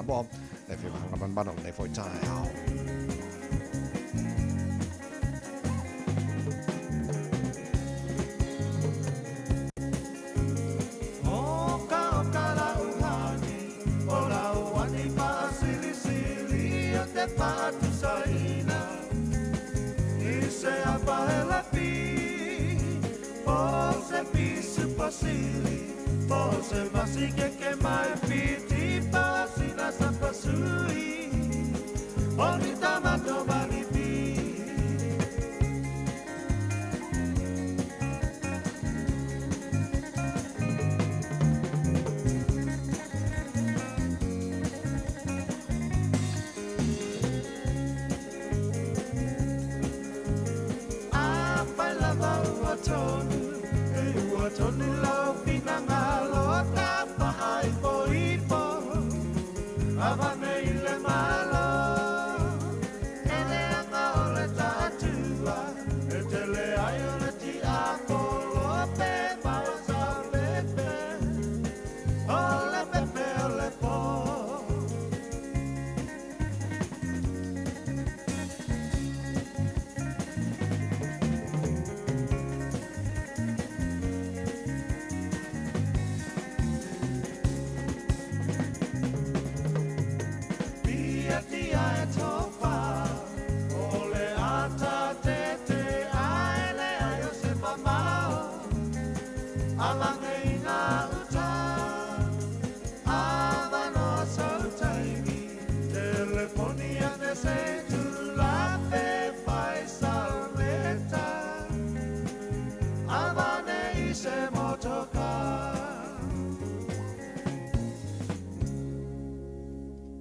Samoa le afioga Galumalemana o lenei foi taeao.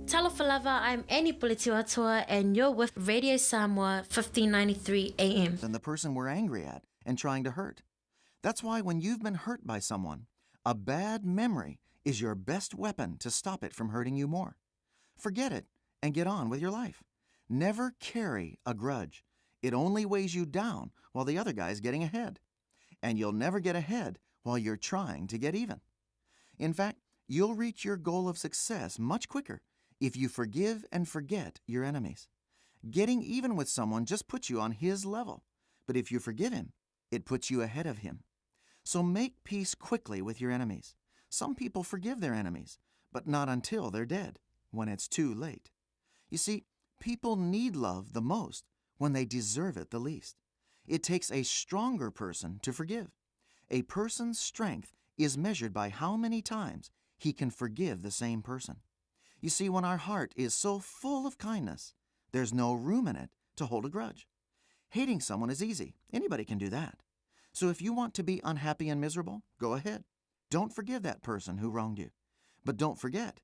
Talofa lava, I'm Annie Puletiuatoa and you're with Radio Samoa 1593 AM. Than the person we're angry at and trying to hurt. That's why when you've been hurt by someone, a bad memory is your best weapon to stop it from hurting you more. Forget it and get on with your life. Never carry a grudge. It only weighs you down while the other guy's getting ahead. And you'll never get ahead while you're trying to get even. In fact, you'll reach your goal of success much quicker if you forgive and forget your enemies. Getting even with someone just puts you on his level, but if you forgive him, it puts you ahead of him. So make peace quickly with your enemies. Some people forgive their enemies, but not until they're dead, when it's too late. You see, people need love the most when they deserve it the least. It takes a stronger person to forgive. A person's strength is measured by how many times he can forgive the same person. You see, when our heart is so full of kindness, there's no room in it to hold a grudge. Hating someone is easy. Anybody can do that. So if you want to be unhappy and miserable, go ahead. Don't forgive that person who wronged you. But don't forget,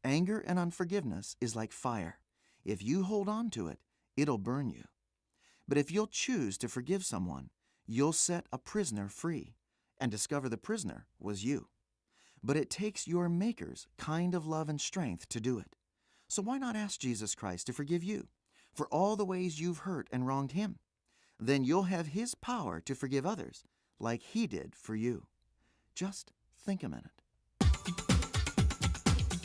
anger and unforgiveness is like fire. If you hold on to it, it'll burn you. But if you'll choose to forgive someone, you'll set a prisoner free and discover the prisoner was you. But it takes your Maker's kind of love and strength to do it. So why not ask Jesus Christ to forgive you for all the ways you've hurt and wronged him? Then you'll have his power to forgive others like he did for you. Just think a minute.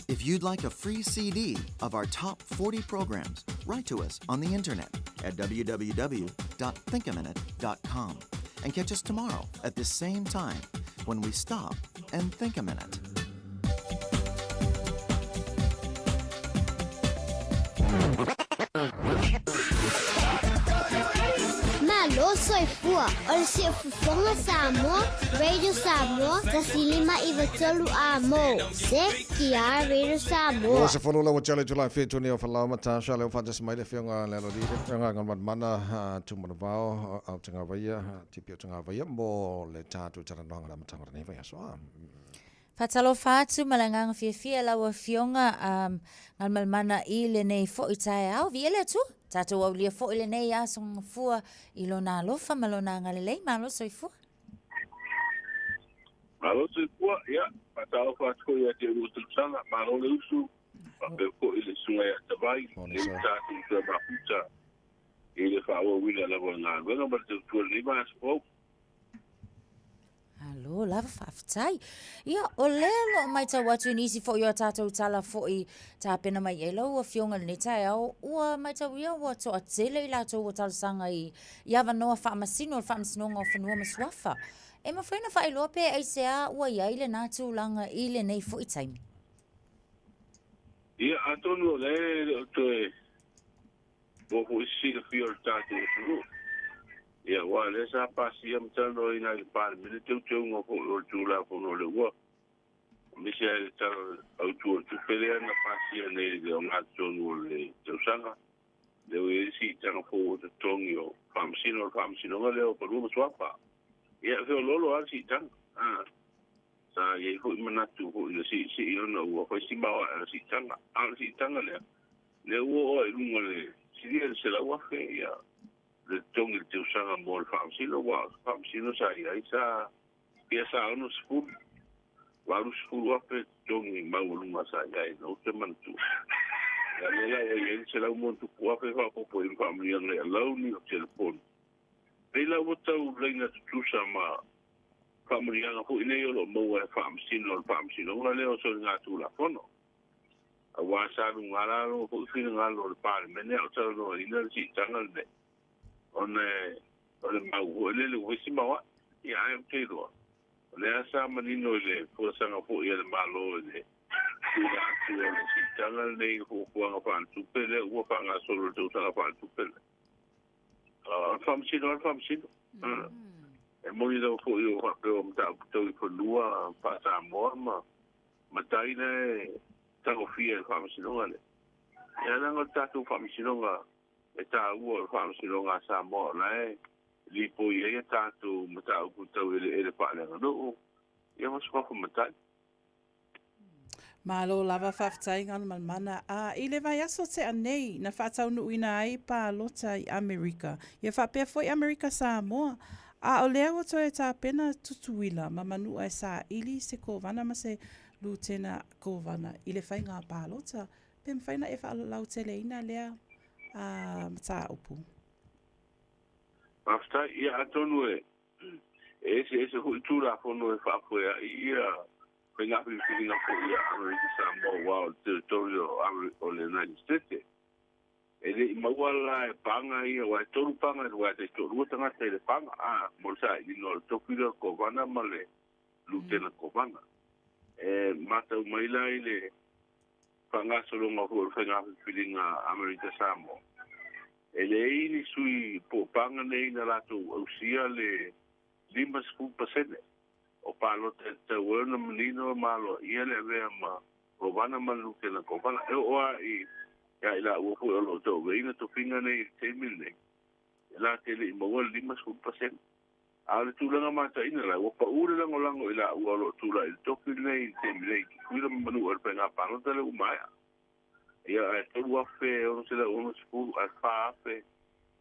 If you'd like a free CD of our top 40 programs, write to us on the internet at www.thinkaminute.com and catch us tomorrow at this same time when we stop and think a minute. Malo soifua, o le Siufofoga Samoa, Radio Samoa, 1993 a mo. Se ki Radio Samoa. Ua se folo la ua tele July 7 ni o whalau ma tāsha leo whantas mai le whionga le alori le whionga ngā mana tūmanavao au te ngā waia, tipi o te ngā waia mō le tātou talanoanga la matanga nei vai aso. Faatalofa atu ma le agaga fiafia lau Afioga Galumalemana i lenei foi taeao. Viia le Atua, tatou aulia foi lenei aso gafua i Lona alofa ma Lona agalelei. Malo soifua. Malo soifua, ia, faatalofa atu foi ia te ua tausaga, malo le usu, faapea foi le susuga ia Tavai, le tatou toe mafuta i le faaauauina lava o le galuega ma le tautua i lenei vaiaso fou. Malo. Malo lava faafetai. Ia, o lea o lo o matau atu i nisi foi o a tatou tala foi tapena mai i ai lau Afioga i lenei taeao, ua mataulia ua toatele i latou ua talosaga i avanoa faamasino o le Faamasinoga o Fanua ma Suafa. E mafai ona faailoa pe aisea ua i ai lena tulaga i lenei foi taimi? Ia, atonu o lea e le o toe maua foi se silafia o le tatou atunuu. Ia, aua o lea sa pasia ma talanoaina i le Palemene teuteuga foi o le Tulafono o le ua aemaise ai le Tala Autu o le Tupe lea na pasia nei i le ogatotonu o le tausaga, lea ua i ai le siitaga fou o totogi o Faamasino o le Faamasinoga lea o Fanua ma Suafa. Ia, e feoloolo lava le siitaga. Sa i ai foi manatu foi i le siisii ona ua fai si maoae o le siitaga. A o le siitaga lea, lea ua oo i luga le silia i le 100,000 ia le totogi i le tausaga mo le Faamasino, aua o le Faamasino sa i ai sa ia sa 60, 80,000 totogi maualuga sa i ai, na ou te manatua. Ia lea la ua i ai le 100 ma tupu afe faaopoopo i faamanuiaga i alauni o telefoni. Pei la ua tau laina tutusa ma faamanuiaga foi nei o lo o maua e Faamasino o le Faamasinoga lea o Soligatulafono. Aua sa luga lalo foi finagalo o le Palemene a o talanoaina le siitaga lenei, ona o le mau foi lele ua fai si maoae. Ia ae ou te iloa, o lea sa manino i le folasaga foi a le Malo i le tuuina atu o le siitaga lenei i le fuafuaga faaletupe lea ua faagasolo i le tausaga faaletupe lenei. O le Faamasino lava le Faamasino. E moni lava foi o faapea o mataupu tau i fanua faa-Samoa ma matai la e tagofia e le Faamasinoga lea. Ia leaga o le tatou Faamasinoga e taua o le Faamasinoga a Samoa, o la e lipoi ai a tatou mataupu tau eleele faaleaganuu, ia ma suafa matai. Malo lava faafetai Galumalemana. A i le vaiaso tea nei na faataunuuina ai palota i Amerika, ia faapea foi Amerika Samoa, a o lea ua toe tapena Tutuila ma Manua e saili se Kovana ma se Lutena Kovana i le faiga palota. Pe mafai ona e faalauteleina lea mataupu? Faafetai. Ia atonu e eseese foi Tulafono e faafoeai ia faiga filifiliga foi a Amerika Samoa, aua o le territory o le United States. E le i maua la e paga ia, aua e tolu paga i le aua e taitoalua tagata i le paga a mo le sailiga o le tofi lea o le Kovana ma le Lutena Kovana. E matau mai la i le faagasologa foi o le faiga filifiliga a Amerika Samoa, e leai ni sui po o paga nei na latou ausia le 50% o palota e tatau ai ona manino ma aloaia le avea ma Kovana ma le Lutena Kovana. E oo lava i ia i laua foi o lo o tauaveina tofiga nei i le taimi lenei, e la te le i maua le 50%. A o le tulaga mataina la, ua pau le lagolago i laua o lo o tulai i le tofi lenei i le taimi nei i Tutuila ma Manua i le faiga palota lea ua maea. Ia ae 3,660 ae 4,000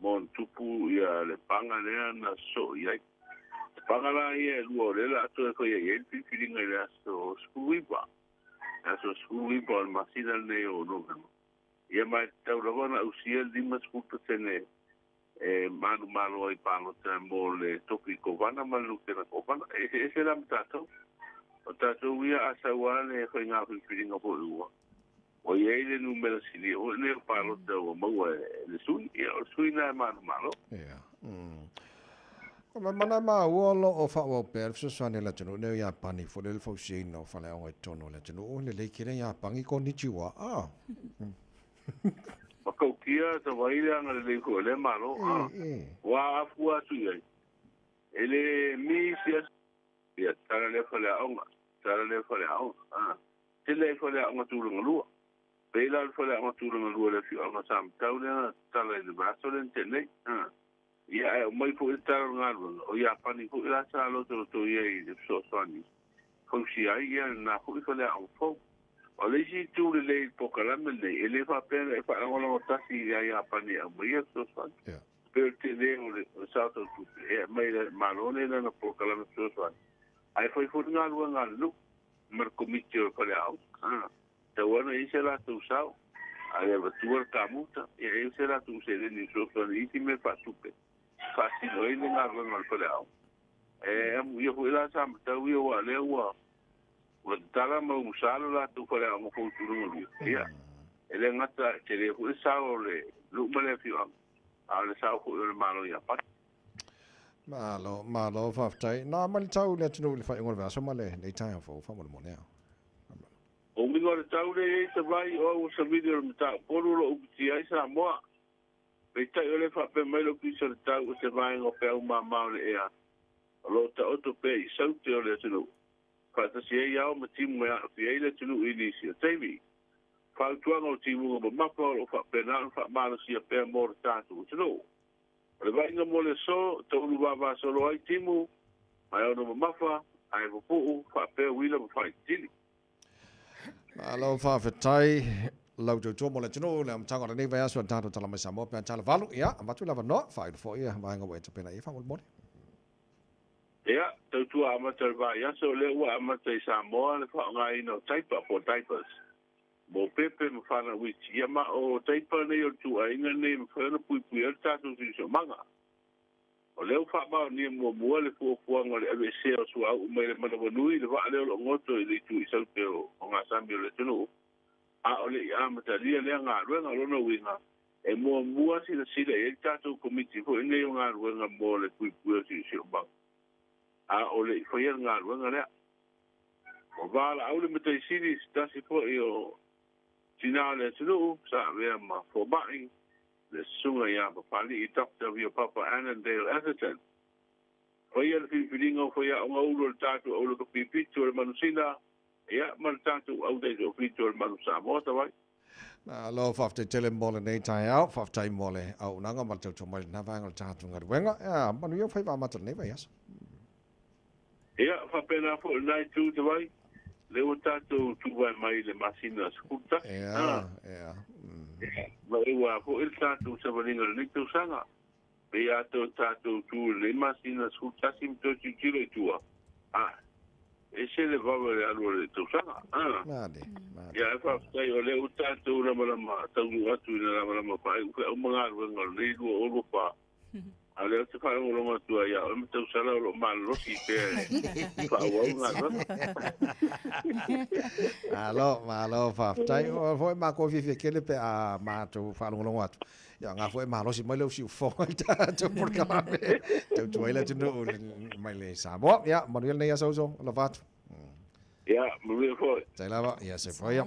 ma ona tupu ia le paga lea na sosoo i ai. O paga la ia e lua o lea o le a toe faia i ai le filifiliga i le aso 19. Le aso 19 o le masina lenei o Novema. Ia ma e tatau lava ona ausia le 50% e manumalo ai palota mo le tofi Kovana ma le Lutena Kovana. E eseese la ma tatou. O tatou ia a sau lava le faiga filifiliga foi ua i ai le numera silia foi lea o palota ua maua e le sui, ia o le sui lena e manumalo. Ia. O mana maua o lo o faaauau pea le fesoasoani a le atunuu nei o Iapani foi le fausiaina o faleaoga i totonu o le atunuu. Lelei tele Iapani konnichiwa. Ah. Matautia ta vai le agalelei foi o lea Malo. Ua afua atu i ai, e le misi ia tala lea faleaoga, tala lea faleaoga. Tele ai faleaoga tulaga lua. Pei la le faleaoga tulaga lua le afioaga Samatau lea na tatala i le vaiaso lea na tea nei. Ia ae aumai foi le tala o le galuega, o Iapani foi la sa lotoloto i ai i le fesoasoani fausia ai ia lena foi faleaoga fou. O le isi itu lelei i le polokalame lenei, e le faapea na e faalagolago tasi ia Iapani e aumai ia fesoasoani. Pei o le tele o le sao tau tupe e aumai le Malo nei lana polokalame fesoasoani, ae fai foi le galuega a le nuu ma le komiti o le faleaoga. Tau lava ona i ai se latou sao, a le avatua le kamuta, ia e i ai se latou seleni e fesoasoani i isi mea faatupe e faatino ai le galuega o le faleaoga. E amuia foi la sa matau ia uā lea ua ua tatala ma umusa lo latou faleaoga fou tulaga lua. Ia, e le gata e tele foi le sao o le nuu ma le afioaga, a o le sao foi o le Malo Iapani. Malo, malo faafetai. Na mai le tau i le atunuu i le faaiuga o le vaiaso ma lenei taeao fou faamolemole a. O uiga o le tau lea e i ai Savaii o au ua savili o le mataupu o lo o upitia ai Samoa. Peitai o lea e faapea mai le Ofisa o le Tau o se vaega o peau mama o le ea o lo o taoto pea i saute o le atunuu, faatasi ai ao ma timu e aafia ai le atunuu i nisi o taimi. Fautuaga o timuga mamafa o lo o faapena ona faamalosia pea mo le tatou atunuu. O le vaaiga mo le aso, taulu vavasolo ai timu, ma e ono mamafa, ae pupuu, faapea uila ma faitili. Malo faafetai lau tautua mo le atunuu i le amataga o lenei vaiaso a le tatou Tala Mai Samoa pe a tala valu. Ia, avatu le avanoa, faailu foi ia vaega ua e tapena i ai faamolemole. Ia, tautua amata o le vaiaso, o lea ua amata i Samoa le faaaogaina o taipa po o diapers mo pepe ma fanau iti. Ia ma o taipa nei o le ituaiga lenei e mafai ona puipui ai le tatou siosiomaga. O lea ua faamaonia muamua le fuafuaga o le aveesea o suauu mai le manawanui i le vaa lea o lo o goto i le itu i saute o ogasami o le atunuu, a o le i amatalia lea galuega. O lona uiga, e muamua silasila i ai le tatou Komiti foi nei o Galuega mo le Puipuia o Siosiomaga, a o le i faia le galuega lea. Ua valaau le Matai Sili i se tasi foi o tina o le atunuu sa avea ma fomai, le Susuga ia Papali'i Doctor Viopapa Annandale Atherton. Faia le filifiliga o faiaoga ulu o le tatou aulakapipitu o le manusina, ia, ma le tatou au taitoafitu o le manu Samoa tawai. Malo, faafetai tele mo lenei taeao, faafetai mo le auaunaga ma le tautua mai i lena vaega o le tatou galuega. Ia, manuia faiva amata o lenei vaiaso. Ia, faapena foi lena itu tawai, lea ua tatou tuvae mai i le masina 11. Ia, ia. Ma e ua foi le tatou savaliga o lenei tausaga. Pei a toe tatou tu i lenei masina 11 ma toe tilotilo i tua, a, ese le vave o le alu o le tausaga. Male, male. Ia, ae faafetai o lea ua tatou lamalama taunuu atu ina lamalama faaiu feau ma galuega o lenei 2024. A o lea ou te faalogologo atu ai ia oe ma Tausala o lo o malolosi pea e faaauau le galuega. Malo, malo, faafetai. O foi matou fiafia tele pe a matou faalogologo atu. Ia nga foi malosi mai le siufofoga i tatou polokalame. Tautua ai le atunuu mai le Samoa. Ia, manuia lenei aso uso, alofa atu. Ia, manuia foi. Tai lava, ia se foi.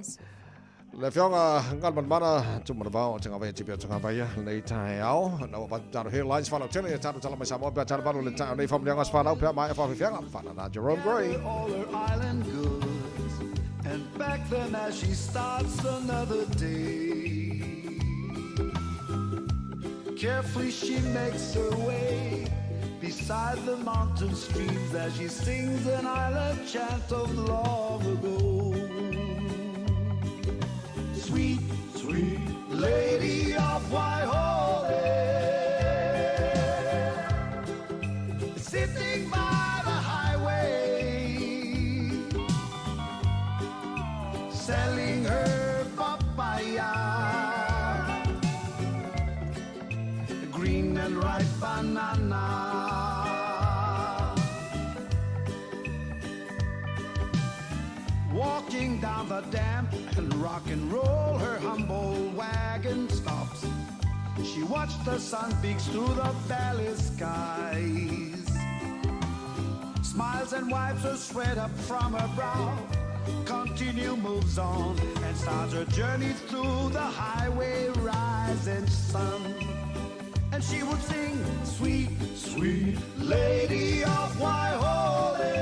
Le afioga Galumalemana Tumanavao Tagavaia Tipi o Tagavaia lenei taeao. Na ua avatu tatou headlines faalautele e tatou tala mai Samoa pe a tala valu le taeao nei faamanuiaga o Aso Folau pe a maea faafeafeaga. Whanana Jerome Gray. All her island goods and pack them as she starts another day. Carefully she makes her way beside the mountain streams as she sings an island chant of long ago. Sweet, sweet lady of Waihole, sitting by the highway, selling her papaya, green and ripe banana. Walking down the damp and rock and roll, her humble wagon stops. She watched the sun peeks through the valley skies. Smiles and wipes the sweat up from her brow. Continue moves on and starts her journey through the highway rising sun. And she would sing, sweet, sweet lady of Waihole,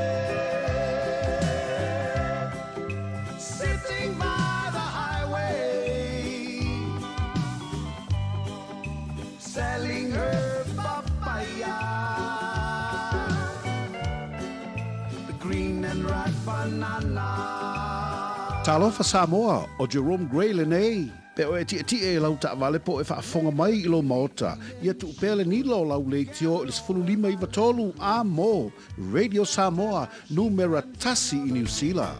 sitting by the highway, selling her papaya, the green and ripe banana. Talofa Samoa, ʻo Jerome Gray lenei. Pe o e tietie i lau taavale po o e faafofoga mai i lou maota, ia tuu pea le nila o lau leitio i le 15 93 a mo Radio Samoa, numera tasi i Niu Sila.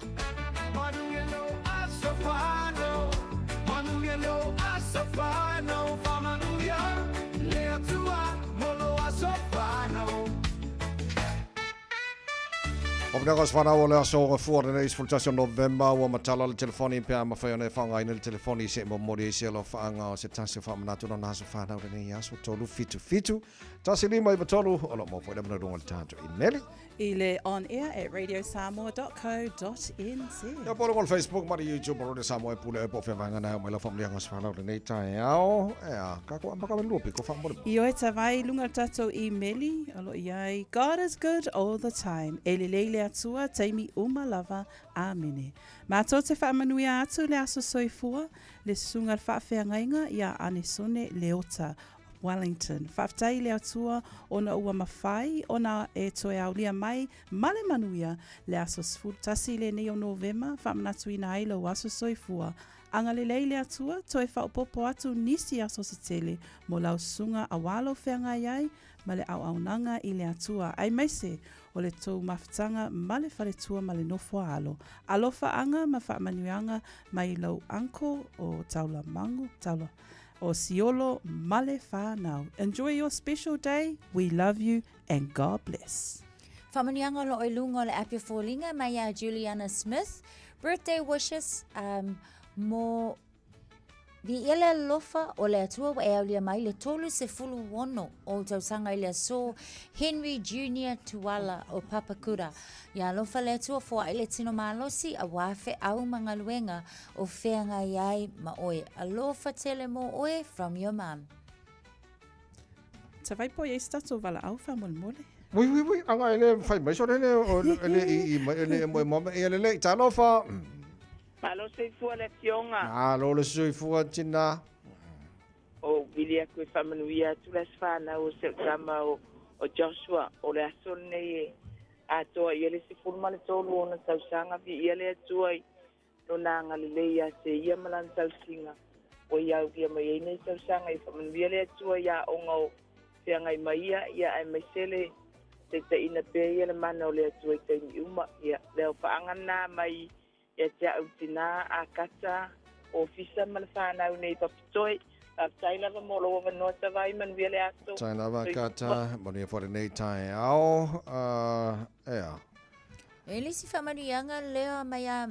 O mea ka whanau o le aso o fua lenei 11 o Novema ua matala le telefoni pe a mafai ona e faaaogaina le telefoni se i momoli ai se alofaanga o se tasi o faamanatu lona aso whanau lenei aso 377 1593 o lo o maua foi le avanoa i luga o le tatou imeli. I le onair at radiosamoa.co.nz. Ia po o luga o le Facebook ma le YouTube o Radio Samoa e pule oe po o fea vaega na e oo mai lau faamanuiaga o se whanau lenei taeao. Ea, kākou amaka me lua piko faamolemole. I oe tavai i luga o le tatou imeli, o lo o i ai, God is good all the time. E lelei le Atua, taimi uma lava. Amene. Matou te faamanuia atu le aso soifua, le susuga le faafeagaiga ia Anesone Leota Wellington. Faafetai i le Atua ona ua mafai ona e toe aolia mai ma le manuia le aso 11 lenei o Novema, faamanatuina ai lou aso soifua. Agalelei le Atua, toe faaopoopo atu nisi aso se tele mo lau susuga auā lou feagai ai ma le auaunaga i le Atua, aemaise o le tou mafutaga ma le faletua ma le nofoaalo. Alofaaga ma faamanuiaga mai lou uncle o Taulamango, Taula, o Siolo ma le whanau. Enjoy your special day, we love you and God bless. Faamanuiaga o lo o i luga o le api o foliga mai iā Juliana Smith. Birthday wishes um, mo Viia le alofa o le Atua ua e aulia mai le 36 o tausaga i le aso Henry Junior Tuala o Papakura. Ia alofa le Atua foai le tino malosi auā feau ma galuega o feagai ai ma oe. Alofa tele mō oe from your mum. Tawai po i ai se tatou valaau faamolemole. Ui, ui, ui, anga e le fai mai sore le, e le i i mai, e le e moe moe, e le le, talofa. Malo soifua le afioga. Malo le soifua tina. O vili atu e faamanuia atu le aso fanau o si au tama o, o Joshua o le aso lenei e atoa i ai le 13 ona tausaga viia le Atua i Lona agalelei ia te ia ma lana tausiga, ua i aulia mai ai nei tausaga ia faamanuia le Atua i aoga o feagai ma ia, ia aemaise le taitaiina pea ia le mana o le Atua i taimi uma. Ia, le aofaaga lena mai ia te au tinā, Akata, Ofisa ma le whanau nei Papatoe. Faafetai lava mo lou avanoa Tavai, manuia le aso. Tai lava Kata, manuia foi lenei taeao. Ea. E le isi faamanuiaga lea mai ia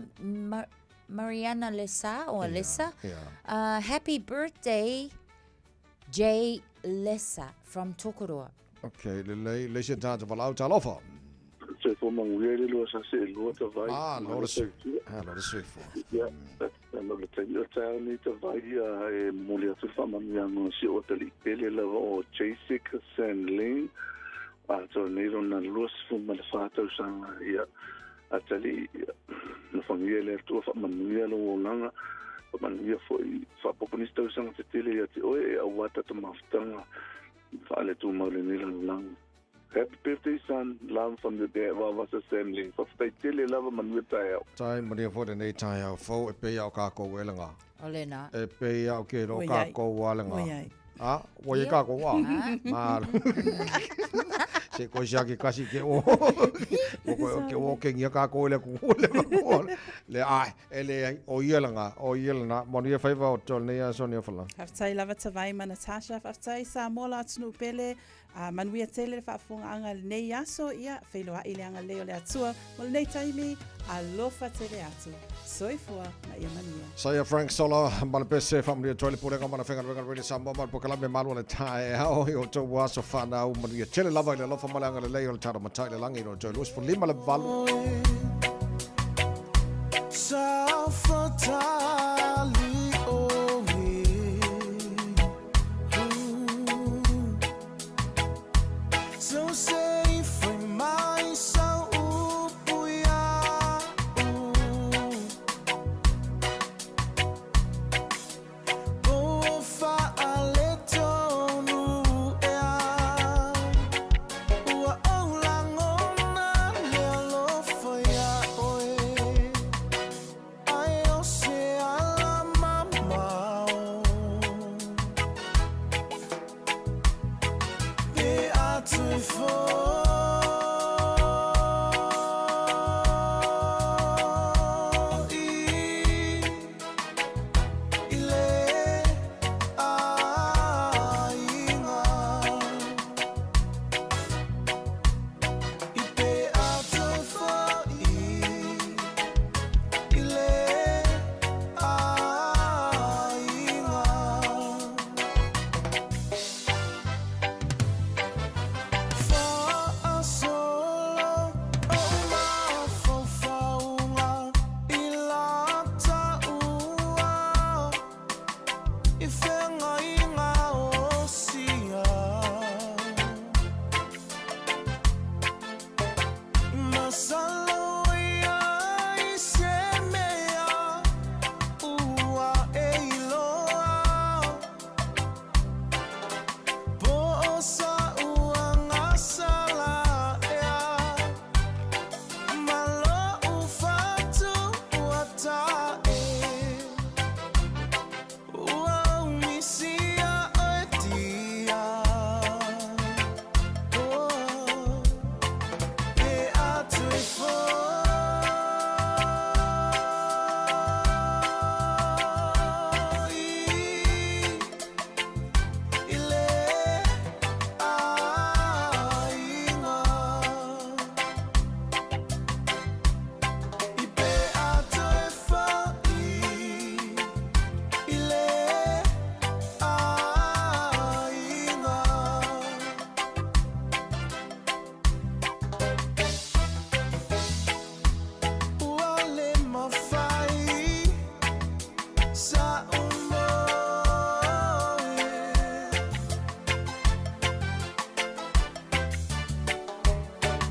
Mariana Lesa o Alessa. Yeah. Happy birthday Jay Lesa from Tokoroa. Okay, lelei, le isi tātou valaau talofa. Soifua manuia i le lua sasi e lua ta vai. Ah, lo le sui. Ah, lo le soifua. Ia, no le taimi o taeao nei ta vai e momoli atu le faamanuiaga o si ou atalii pele lava o Jasic Sandling. Atoa nei lona 24 tausaga, ia, atalii, ia, alofagia e le Atua faamanuia lou olaga, faamanuia foi, faaopoopo nisi tausaga tetele ia te oe e auā tatou mafutaga faaletumau lenei lalolagi. Happy birthday son, love from your dad Vavasa Stanley. Faafetai tele lava manuia taeao. Tai manuia foi lenei taeao fou e pei a o kākou e laga. O lena. E pei a o ke lo kākou a laga. A, ua iai kākou a. Malo. Se koe sia ke kasi ke o. O koe o ke o ke ngia kākou le ku le ku. Le ai, e le ai, o ia langa, o ia lana. Manuia faiva o tō nei a Sonia Fala. Faafetai lava Tavai ma Natasha, faafetai Samoa la atunuu pele, A manuia tele le faafofogaaga i lenei aso, ia, feiloai le agalelei o le Atua mo lenei taimi, alofa tele atu. Soifua ma ia manuia. Saia Frank Sola ma le pese faamanuia atu ai le Pulega ma le Faigaluega Radio Samoa ma le Polokalame Malu o le Taeao i o outou aso fanau manuia tele lava i le alofa ma le agalelei o le tatou Matai i le lagi i lo outou 25 le valu. I feagaiga o sia Masalo ia i se mea ua e iloa Po o sa ua gasala ea Ma lo'u fatu ua ta'e Ua ou misia oe tia Oh Pe atu i fo'i I le aiga I pe atu e fo'i I le aiga. Ua le mafai sa'u moe.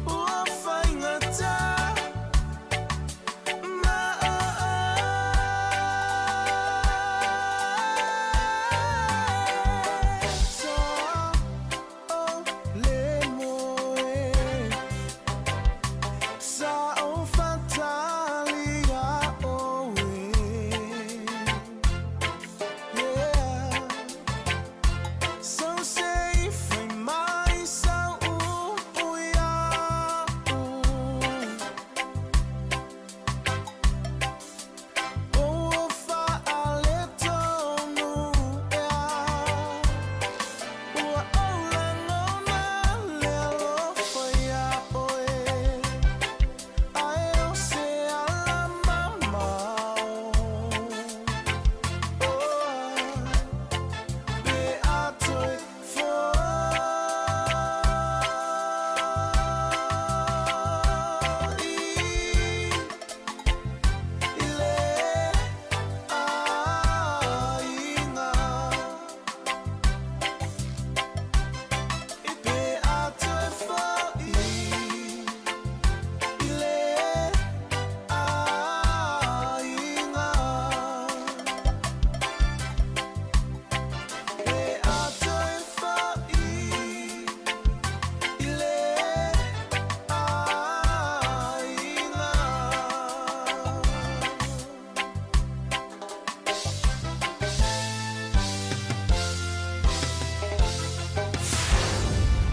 Ua faigata ma oe Sa o le moe Sa o fatalia oe Yeah So se i fai mai sau upu ia'u Po ua faaletonu ea Ua ou lagona le alofa iā oe Ae o se ala mamao Oh Pe a toe fo'i I le aiga I pe a toe fo'i I le aiga Pe a toe fo'i I le aiga.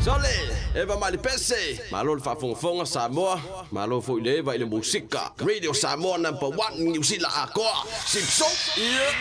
Sole, Eva Malipese, malo le faafogafoga Samoa, malo foi le Eva i le musika. Radio Samoa number one Niu Sila atoa. Sipso, yeah.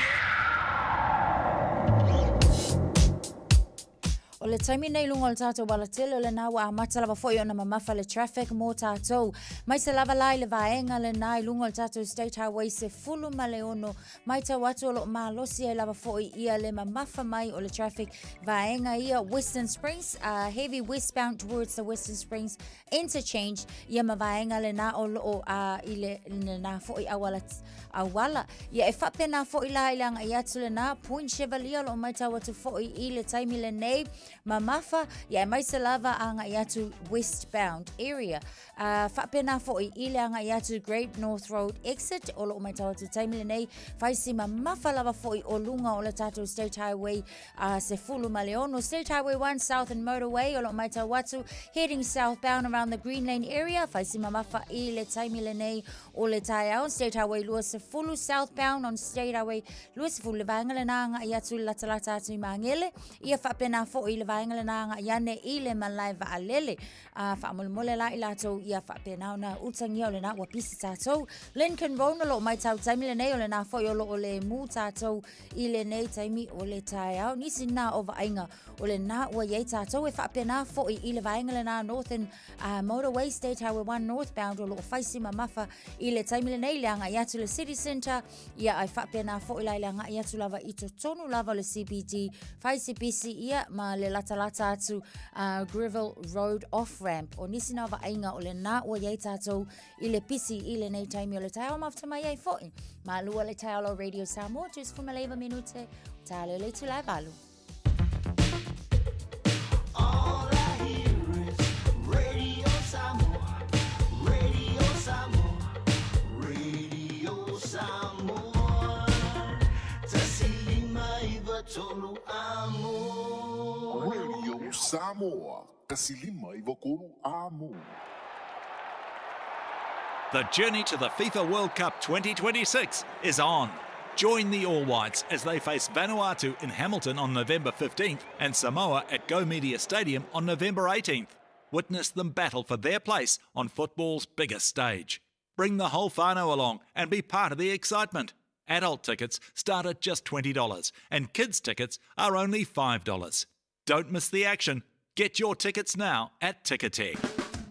O le taimi nei i luga o le tatou alatele o lena ua amata lava foi ona mamafa le traffic mo tatou. Mai se lava la i le vaega lena i luga o le tatou State Highway 16, matau atu o lo o malosi ai lava foi ia le mamafa mai o le traffic vaega ia Western Springs, heavy westbound towards the Western Springs interchange ia ma vaega lena o lo o i le lena foi auala auala. Ia e faapena foi la i le agai atu lena Point Chevalier o lo o matau atu foi i le taimi lenei mamafa ia aemaise lava agai atu westbound area. Faapena foi i le agai atu Great North Road exit o lo o matau atu taimi lenei fai si mamafa lava foi o luga o le tatou State Highway 16 State Highway 1 Southern Motorway o lo o matau atu heading southbound around the Green Lane area fai si mamafa i le taimi lenei o le taeao State Highway 20 southbound on State Highway 20 le vaega lena agai atu i le latalata atu i Magele ia faapena foi i le vaega lena agai ane i le malae vaalele a faamolemole la i latou ia faapena ona utagia o lena ua pisi tatou Lincoln Road o lo o matau taimi lenei o lena foi o lo o lemu tatou i lenei taimi o le taeao. Nisi na o vaaiga o lena ua i ai tatou e faapena foi i le vaega lena Northern Motorway State Highway 1 northbound o lo o fai si mamafa i le taimi lenei le agai atu le City Centre ia ai faapena foi la i le agai atu lava i totonu lava o le CBD fai si pisi ia ma le latalata atu Greville Road off ramp. O nisi na vaaiga o lena ua iai tatou i le pisi i lenei taimi o le taeao mafuta mai ai fo'i. Malua le taeao lau Radio Samoa, 39 minute, o tā leo le itula e valu. All I hear is Radio Samoa, Radio Samoa, Radio Samoa. 1993 amo. Radio Samoa, 1993 amo. The journey to the FIFA World Cup 2026 is on. Join the All Whites as they face Vanuatu in Hamilton on November 15th and Samoa at Go Media Stadium on November 18th. Witness them battle for their place on football's biggest stage. Bring the whole whānau along and be part of the excitement. Adult tickets start at just $20 and kids tickets are only $5. Don't miss the action. Get your tickets now at Ticketek.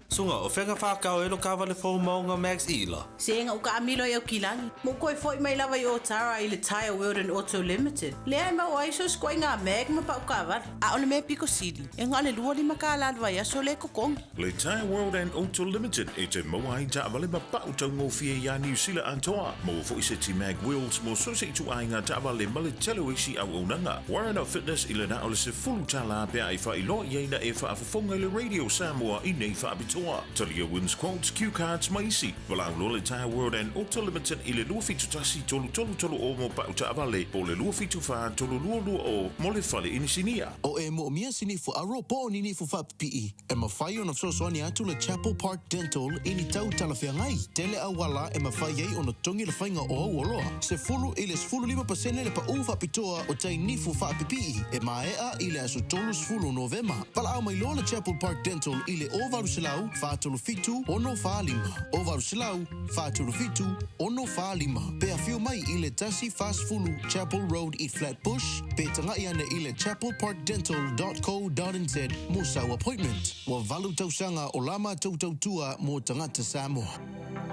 Suga, o fea ka whākau e lo kawale fou maunga Max Ila? Se ua kaamilo i Aukilagi. Mo koe foi mai lava i Otara i le Tyre World and Auto Limited. Lea e mau ai so skoinga mag ma pau kawale. A o le mea piko sili. E ngā le lua lima ka la vai aso le kokongi. Le Tyre World and Auto Limited e te maua ai taavale ma pau taugofie iā Niu Sila atoa. Maua fo'i seti mag wheels mo so se ituaiga taavale ma le tele o isi auaunaga. Warren Fitness i le na o le sefulu tālā pe a e faailoa i ai na e faafofoga i le Radio Samoa i nei faapitoa. Talia wins quotes, cue cards ma isi. Valaau loa le Tyre World and Auto Limited i le 271 3330 mo pau taavale po o le 274 3220 mo le fale inisinia. O e moomia se nifu aro po o ni nifu faapipii, e mafai ona fesoasoani atu le Chapel Park Dental i ni tau talafeagai. Tele auala e mafai ai ona totogi le faiga o au oloa. 10 i le 15% le paū faapitoa o tai nifu faapipii e maea i le aso 30 Novema. Valaau mai loa le Chapel Park Dental i le 0800 437 645. 0800 437 645. Pe afio mai i le 140 Chapel Road i Flatbush, pe taga'i ane i le chapelparkdental.co.nz mo sau appointment. Ua valu tausaga o la matou tautua mo tagata Samoa.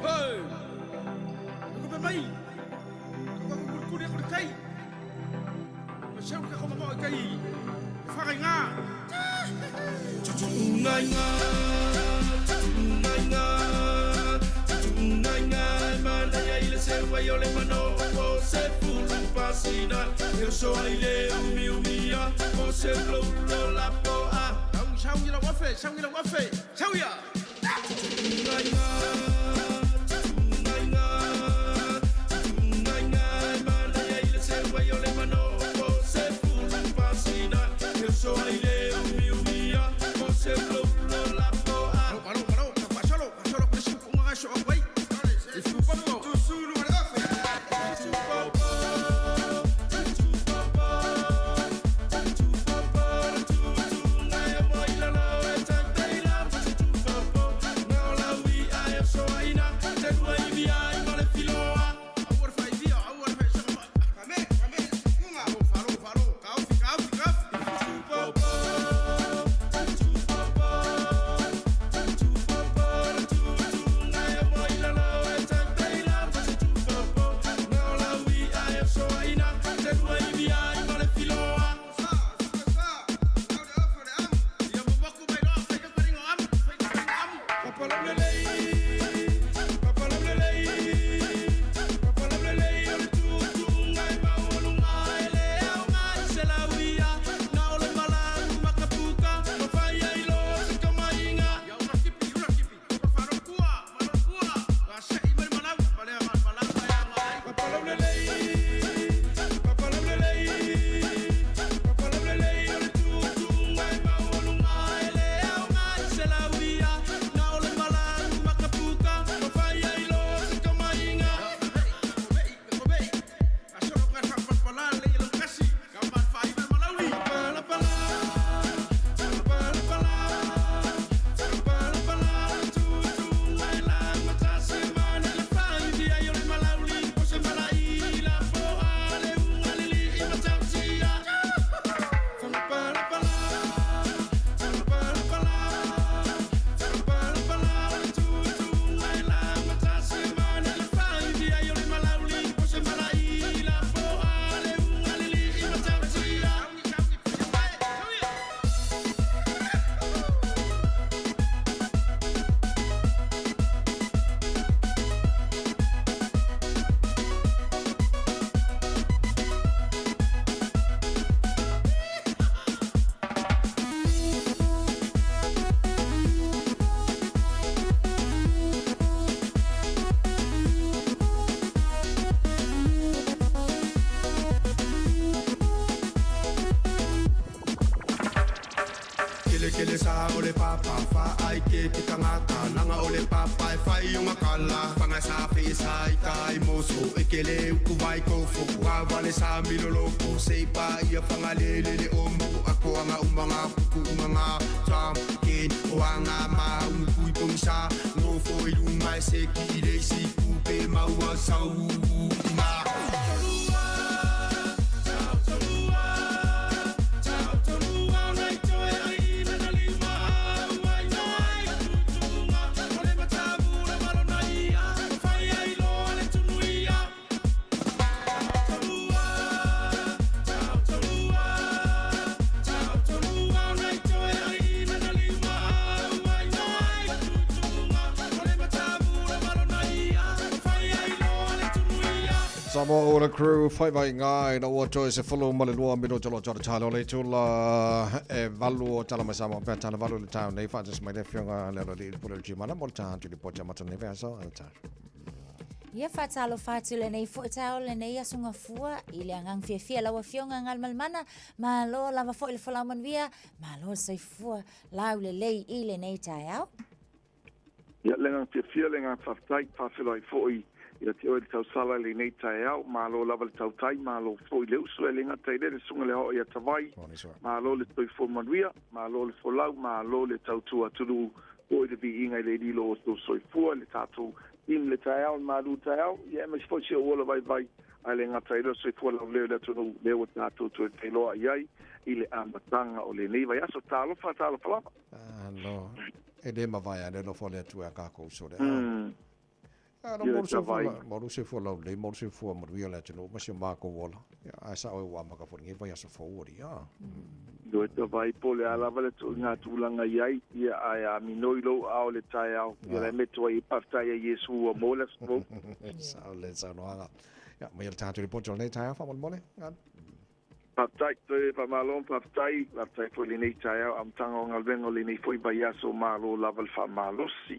Hey! Ko mai. Ko ko kuri ko kai. Ko seu ka ko mo kai. Whakai ngā. Tutungai ngā. Tutungai ngā. Tutungai ngā. Mana ia i le seu ai o le mano o se fulu pasina. Eu sou ai le umi umia. O se lo lo la poa. Au sau i la wafe, sau i la wafe. Sau ia. Tutungai ngā. Tutungai ngā. Tutungai ngā. Mana ia i le seu ai o le mano o se fulu pasina. Eu sou ai le umi umia. O se lo lo la poa. Alo, alo, alo. Pasolo, pasolo. Presi, unga so wai. Ifu papo. Tusulu le wafe. Tutu papo. Tutu papo. Tutu papo. Tutu ngai mo ila lo e tanteila. Tutu papo. Ngā la ui ai so Kelekele sa o le papa fa ai ke ke tangata langa o le papa e fai o ngakala fanga sa fe sa i kai moso e kele uku vai ko fo wa vale sa milolo ko se pa ia fanga le le le omo ako anga umanga kuku unganga tam ken o anga ma ungu i pongisa ngofo i lunga e se ki le si kupe maua sau ma. Samoa Ola Crew, whai vai ngā i na ua toi se fulu ma le lua mino tolo tolo talo le tula e valu o tala mai Samoa pea tala valu le tau nei whaatas mai le whionga le alo li pule le jimana mo le taha tuli potia mata nei vea so ale tau. Ia faatalofa atu lenei foi taeao lenei aso gafua i le agaga fiafia lau Afioga Galumalemana, malo lava foi le folau manuia, malo le soifua laulelei i lenei taeao. Ia, le agaga fiafia, le agaga faafetai, faafeiloai foi ia te oe le tausala i lenei taeao, malo lava le tautai, malo foi le uso, e le gata i lea le susuga i le aoao ia Tavai, malo le soifua manuia, malo le folau, malo le tautua atunuu, foi le viiga i le lilo o tou soifua i le tatou team i le taeao, le malu taeao, ia aemaise foi si ou ola vaivai, ae le gata i lea o le soifua lauleo i le atunuu lea ua tatou toe feiloai ai i le amataga o lenei vaiaso. Talofa, talofa lava. Alo, e le mavae a le alofa o le Atua ia kākou uso le a. Alo, mo le soifua, mo le soifua laulelei, mo le soifua manuia o le atunuu ma si o mākou ola. Ia, ae sao e ua amata foi lenei vaiaso fou alii, a. Ioe tavai po o le a lava le tuuina tulaga i ai, ia, ae a minoi lou ao i le taeao, ia la e metu ai e faafetai ai Iesu ua maua le aso fou. Sao le saunoaga. Ia, maia le tatou lipoti o lenei taeao faamolemole. Faafetai, toe faamalo ma faafetai, faafetai foi i lenei taeao, amataga o galuega o lenei foi vaiaso, malo lava le faamalosi.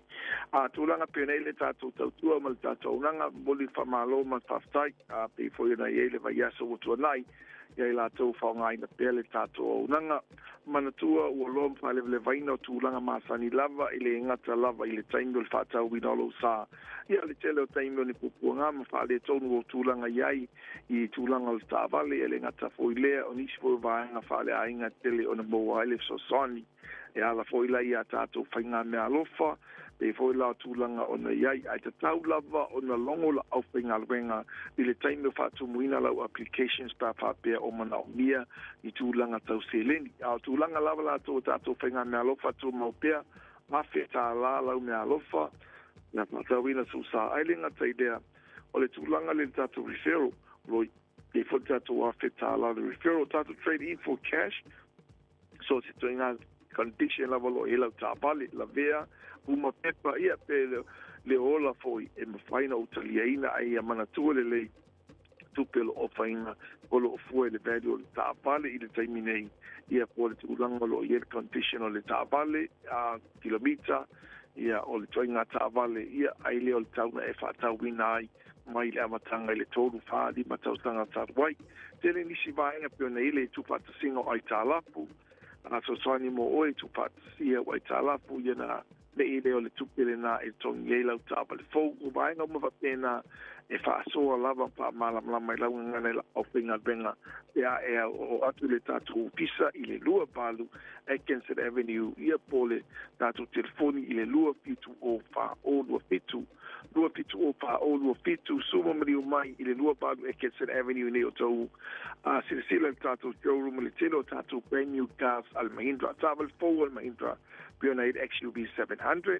A tulaga pei ona i ai le tatou tautua ma le tatou auaunaga, momoli le faamalo ma le faafetai, a pei foi ona i ai le vaiaso ua tuanai, ia i latou faaaogaina pea le tatou auaunaga. Manatua, ua loa ma faalevalevaina o tulaga masani lava, e le gata lava i le taimi o le faatauina o lou sa. Ia, o le tele o taimi o ni puapuaga ma faaletonu o tulaga i ai i tulaga o le taavale, e le gata foi i lea, o nisi foi o vaega faaleaiga tele ona maua ai le fesoasoani. E ala foi la i a tatou faigameaalofa, pei foi la o tulaga ona i ai, ae tatau lava ona logo le aufaigaluega i le taimi o faatumuina lau applications pe a faapea o manaomia ni tulaga tau seleni. A o tulaga lava latou o tatou faigameaalofa tumau pea, $1,000 lau meaalofa, na faatauina sou sa. Ai le gata i lea, o le tulaga lea i le tatou referral, o lo o i ai foi le tatou $1,000 le referral, tatou trade in for cash, so se ituaiga condition lava o lo o i ai lau taavale, lavea, uma pepa, ia pe le ola foi e mafai ona ou taliaina, ae ia manatua lelei tupe o lo o ofaina o lo o fua i le value o le taavale i le taimi nei, ia po o le tulaga o lo o i ai le condition o le taavale, a kilomita, ia o le ituaiga taavale, ia ai lea o le tau na e faatauina ai mai le amataga i le 3, 4, 5 tausaga talu ai. Tele nisi vaega pei ona i ai le tuufaatasiga o aitalafu, a fesoasoani mo oe i tuufaatasia o aitalafu, ia na me'i lea o le tupe lena e totogi ai lau taavale fou. O vaega uma faapena e faasoa lava ma faamalamalama i lau gagana i lau aufaigaluega pe a e oo atu i le tatou ofisa i le 28 Atkinson Avenue, ia po o le tatou telefoni i le 270 4027. 2704027, suma maliu mai i le 28 Atkinson Avenue nei o tou a silasila i le tatou showroom i le tele o tatou brand new cars a le Mahindra, taavale fou a le Mahindra pei ona i le XUV 700,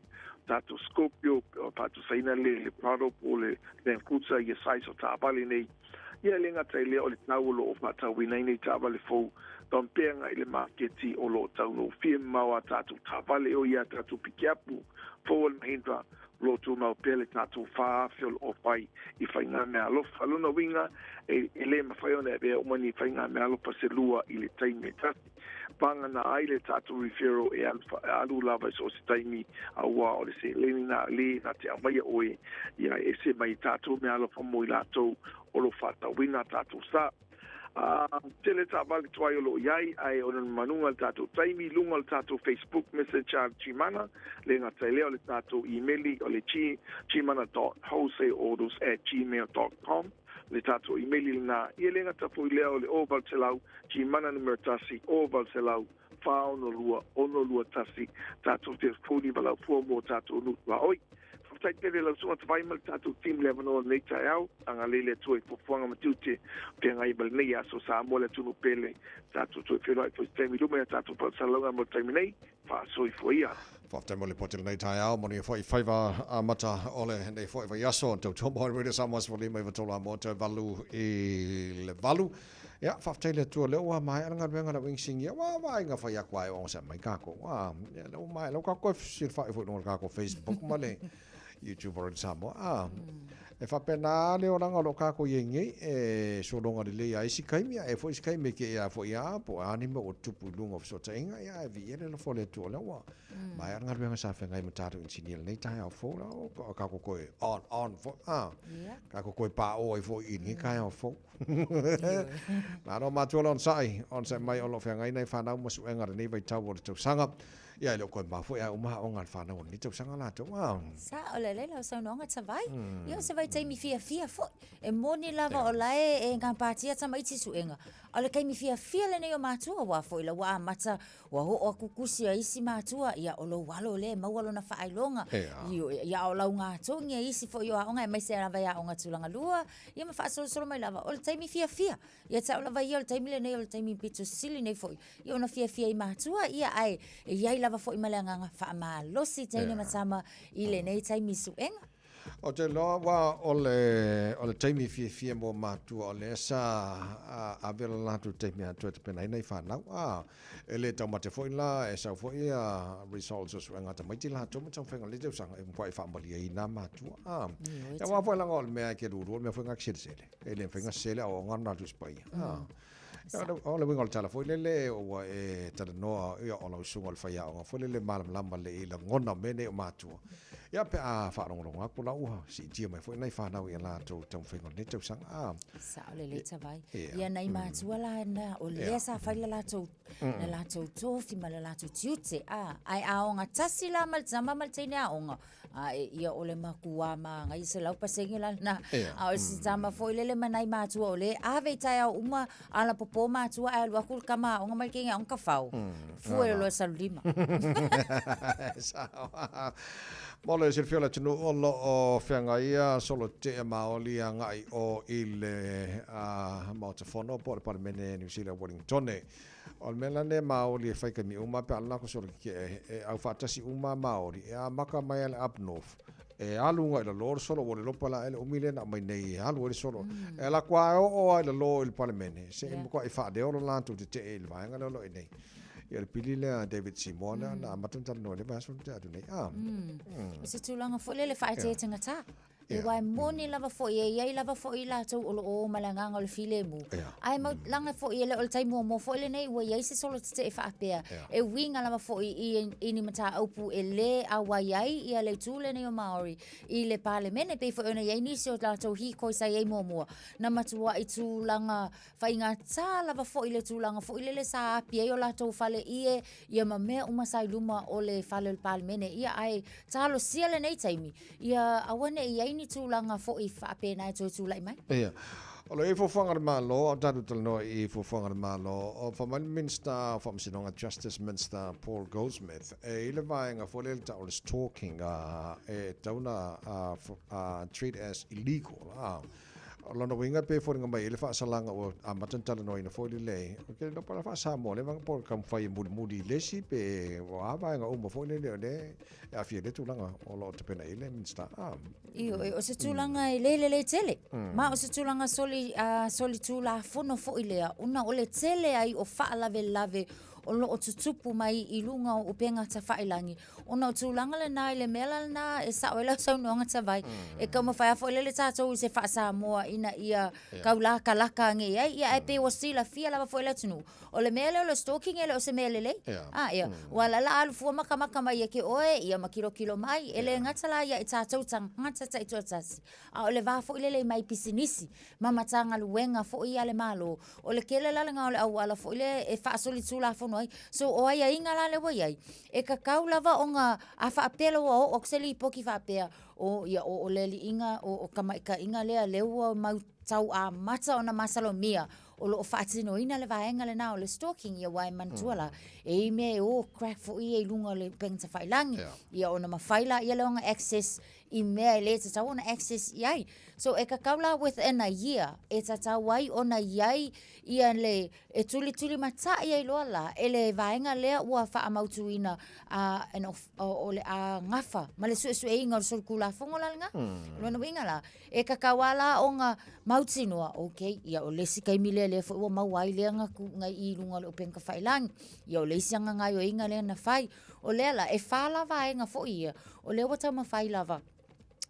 tatou Scorpio, faatusaina le le Prado po o le Land Cruiser ia size o taavale nei. Ia e le gata i lea o le tau o lo o faatauina ai nei taavale fou compare i le maketi o lo o taugofie mamao a tatou taavale o ia tatou pikiapu fou a le Mahindra o lo o tumau pea le tatou 4,000 o lo o fai i faigameaalofa. O lona uiga, e, e le mafai ona e avea uma ni faigameaalofa se lua i le taimi e tasi. Pagana ai le tatou referral e alu, alu lava i so o se taimi, auā o le seleni na le na te aumaia oe, ia e ese mai i tatou meaalofa mo i latou o lo o faatauina a tatou sa. Tele taavale tuai o lo o i ai, ae ona manuga le tatou taimi i luga o le tatou Facebook Messenger a le Gmana, le gata i lea o le tatou imeli o le gmana.wholesaleautos@gmail.com le tatou imeli lena. Ia le gata foi i lea o le 0800 Gmana numera 1 0800 462 621 tatou telefoni valaau mo tatou nuu tuaoi. Faafetai tele lau susuga Tavai ma le tatou team le avanoa o lenei taeao. Agalelei le Atua i fuafuaga ma tiute o feagai ma lenei aso Samoa le atunuu pele. Tatou toe feiloai foi i se taimi i luma i a tatou faasalalauga mo le taimi nei. Faasoifua ia. Faafetai mo le lipoti i lenei taeao. Manuia foi faiva amata o lenei foi vaiaso. Tautua mo Radio Samoa 15 i 3 a mo toe 8 i le 8. Ia, faafetai i le Atua o lea ua maea le galuega a le Uiga Ua vaaiga fai atu lava e onosai mai tatou. A, ia, lea ua maea, lea ua tatou toe fesilafai foi i luga o le tatou Facebook ma le YouTube o Radio Samoa. A, e faapena le olaga o lo o tatou i ai nei, e sologa lelei lava i isi taimi, ae i ai foi isi taimi e te i lava foi a, po o a ni mea ua tupu i luga o fesootaiga, ia, ae viia le alofa o le Atua o lea ua maea le galuega sa feagai ma tatou inisinia i lenei taeao fou, la ua tatou toe on, on foi, a, tatou toe paoa ai foi i lenei taeao fou. Malo matua le onosai, onosai mai o lo o feagai nai fanau ma suega i lenei vaitau o le tausaga. Ia e le o toe mamao foi ae uma aoga a le fanau o lenei tausaga latou. Ah. Sa o lelei lau saunoaga Tavai. Ia o se vaitaimi fiafia foi. E moni lava o la e e gapatia tamaiti suega. A o le taimi fiafia lenei o matua aua foi la ua amata ua oo atu tusi a isi matua, ia o lou alo lea e maua lona faailoga. Ia a o lauga togi a isi foi o aoga aemaise lava i aoga tulaga lua, ia ma faasolosolo mai lava, o le taimi fiafia. Ia te au lava ia o le taimi lenei o le taimi pito sili nei foi, ia ona fiafia i matua, ia ae e i ai lava foi ma le agaga faamalosi teine ma tama i lenei taimi suega. Ou te iloa aua o le, o le taimi fiafia mo matua o lea sa ave le latou taimi atoa e tapena ai nai fanau. A, e le taumate foi la e sau foi ia results o suega a tamaiti latou ma taumafaiga o lenei tausaga e matuai faamalieina matua. A, ia aua foi leaga o le mea e te lulu o le mea foi lena e te selesele. E le mafai ona sele aoaoga na atu i Sipaia. A, o le uiga o le tala foi lele ua e talanoa ia o lau susuga o le faiaoga foi lele malamalama lelei i lagona o mea nei o matua. Ia pe a faalogologo atu la ua siitia mai foi nai fanau i a latou taumafaiga o lenei tausaga. A. Sao lelei Tavai. Ia nai matua la na o lea sa fai le latou le latou tofi ma le latou tiute. A, ae a ogatasi la ma le tama ma le teine aoga, A e ia o le makuā māngai 100% la lena. A o si tama foi lele ma nai matua o le ave i taeao uma alapopō matua ae alu atu le tama aoga ma le teine aoga tafao. Fua i le loa salulima. Sao. Mo le silafia o le atunuu o lo o feagai solo tea maoli agai o i le Maota Fono po o le Palemene Niu Sila Wellingtone. O le mea la lenei Maoli e fai taimi uma pe a alu latou solo tetee e au faatasi uma Maoli e amata mai lava i le up north e alu agai i lalo le solo ua le iloa la e le umi lea na aumai nei e alu ai le solo e alu atu lava e oo lava i lalo i le Palemene se i matuai faaleo le latou tetee i le vaega lea o lo o i ai nei. Ia le pili lea David Seymour lea na amata ona talanoa i le vaiaso na tea atu nei. O se tulaga foi lele faaeteetegatā. Aua e moni lava foi, e i ai lava foi i latou o lo o o ma le agaga o le filemu. Ae mau laga foi, e le o le taimi muamua foi lenei ua i ai se solo tetee faapea, e uiga lava foi i, i ni mataupu e lē auai ai ia le itu lenei o Maori i le Palemene, pei foi ona i ai nisi o latou hikoi sa i ai muamua, na matuai tulaga Faigata lava foi le tulaga foi lele sa api ai o latou fale ie, ia ma mea uma sa i luma o le fale o le Palemene. Ia ae talosia lenei taimi, ia aua ne i i ai ni tulaga foi faapena e toe tulai mai. Ia. O lo o i ai fuafuaga a le Malo, a o tatou talanoa i fuafuaga a le Malo, o fai mai le Minisita o Faamasinoga, Justice Minster Paul Goldsmith, e i ai le vaega foi lea e tau o le stalking, e tatau ona treat as illegal. O lona uiga pei e foliga mai ai le faasalaga ua amata ona talanoaina foi lelei. Ou te le iloa po o le a faa-Samoa lea vaega po o le taumafai e mulimuli i le isi pe o a vaega uma foi lele o lea e aafia i lea tulaga o lo o tapena i ai le Minisita. Ioe, o se tulaga e le lelei tele. Ma o se tulaga soli, solitulafono foi lea ona o le tele ai o faalavelave. o lo o tutupu mai i luga o upega tafailagi, ona o tulaga lena i le mea la lena e sao ai lau saunoaga Tavai, e taumafai lava foi lele tatou i se faa-Samoa ina ia tau lakalaka ane i ai, ia ae pei ua silafia lava foi e le atunuu, o le mea lea o le stalking e le o se mea lelei. A, ia, ua la la alu fua makamaka mai ia te oe, ia ma kilokilo mai, e le gata la ia i tatou tagata taitoatasi, a o le va foi lele i mai pisinisi ma Matagaluega foi ia a le Malo, o le tele la lena o le auala foi lea e faasolitulafono ai. So, o aiaiga la lea ua i ai, e tatau lava ona, a faapea la ua oo atu se lipoti faapea, o, ia, o, o le alii o, o tamaitaiga lea, lea ua mau tau amata ona masalomia, o lo o faatinoina le vaega lena o le stalking, ia aua e manatua la, e i ai mea e o crack foi ia i luga o le upega tafailagi, ia ona mafai laia lea ona access i mea e le tatau ona access i ai. So e tatau la within a year e tatau ai ona i ai ia le e tulitulimatai ai loa la e le vaega lea ua faamautuina a an of, o, o le a gafa ma le suesueina o le solitulafono la lena. Mm. Lona uiga la, e tatau lava la ona mautinoa, okay, ia o le isi taimi lea lea foi ua maua ai lea na tuuina i luga o le upega tafailagi. Ia o le isi aga gaoioiga lea na fai. O lea la, e whā la vaega foi ia, o lea ua taumafai lava,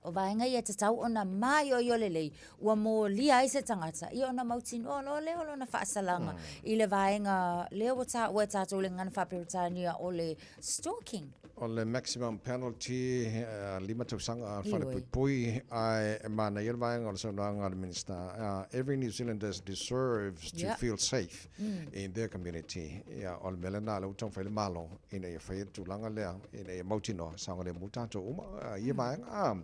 o vaega ia e tatau ona māioio lelei, ua molia ai se tagata, ia ona mautinoa loa lea o lona faasalaga i le vaega lea ua taua e tatou i le gagana faa-Peretania o le stalking. O le maximum penalty, 5 tausaga falepuipui, ae e manaia le vaega o le saunoaga a le Minisita, every New Zealander deserves to feel safe. in their community. Ia, o le mea lena lea ua taumafai le Malo ina ia faia le tulaga lea, ina ia mautinoa, saogalemu tatou uma i ia vaega.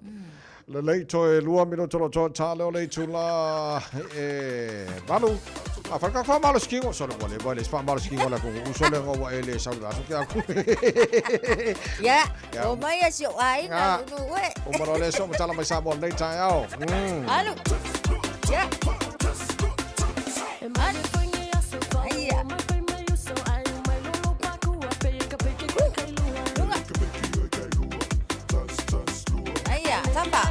Lelei toe 2 minuta o lo o toatā lea o le itula e 8. A fai ka whaamalo sikingo, sole ua leva le whaamalo sikingo la kongu uso le ua ele sau le aso ke aku. Ya, o mai a si o aiga lulu ue. O maro le so matala mai Samoa nei tae ao. Alu. Ya. Alu. Aia. Lunga. Aia, tapa.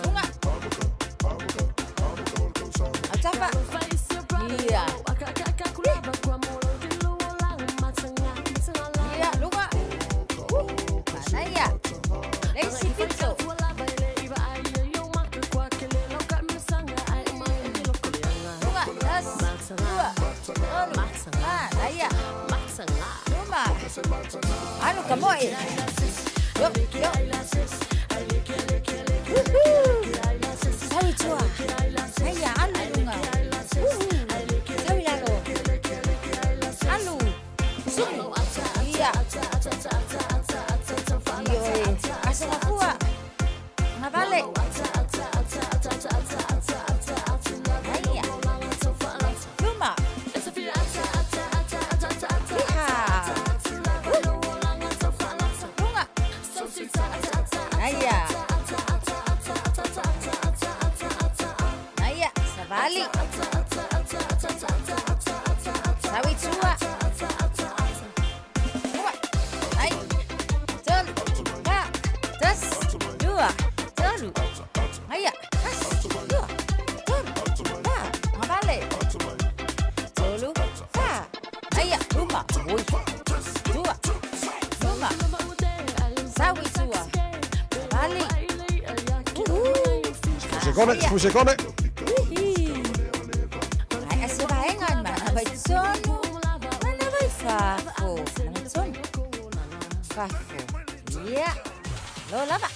Lunga. Au tapa. Ia. Ia, lunga. Manaia. Le isi pito. Lunga, tasi, lua, tolu, fa, aia. Luma. Alu ka moe. Yo, yo. Woohoo! Sau i tua. Aia, alu i lunga. Woohoo! Sau i lalo. Alu. Sumu. Ia. Ioe. Aso mafua. Ngavale. Aia. Luma. Iha. Lunga. Aia. Aia. Savali. Sau i tua. Lua. Ai. Tolu. Fa. Tasi. Lua. Tolu. Aia. Tasi. Lua. Tolu. Fa. Ngavale. Tolu. Fa. Aia. Luma. Oi. Tua. Luma. Sau i tua. Savali. Uhu. Sekone, sekone. Ai, a se vaega i mana vai tonu, mana vai fafo. Mana tonu. Fafo. Ia. Lo lava.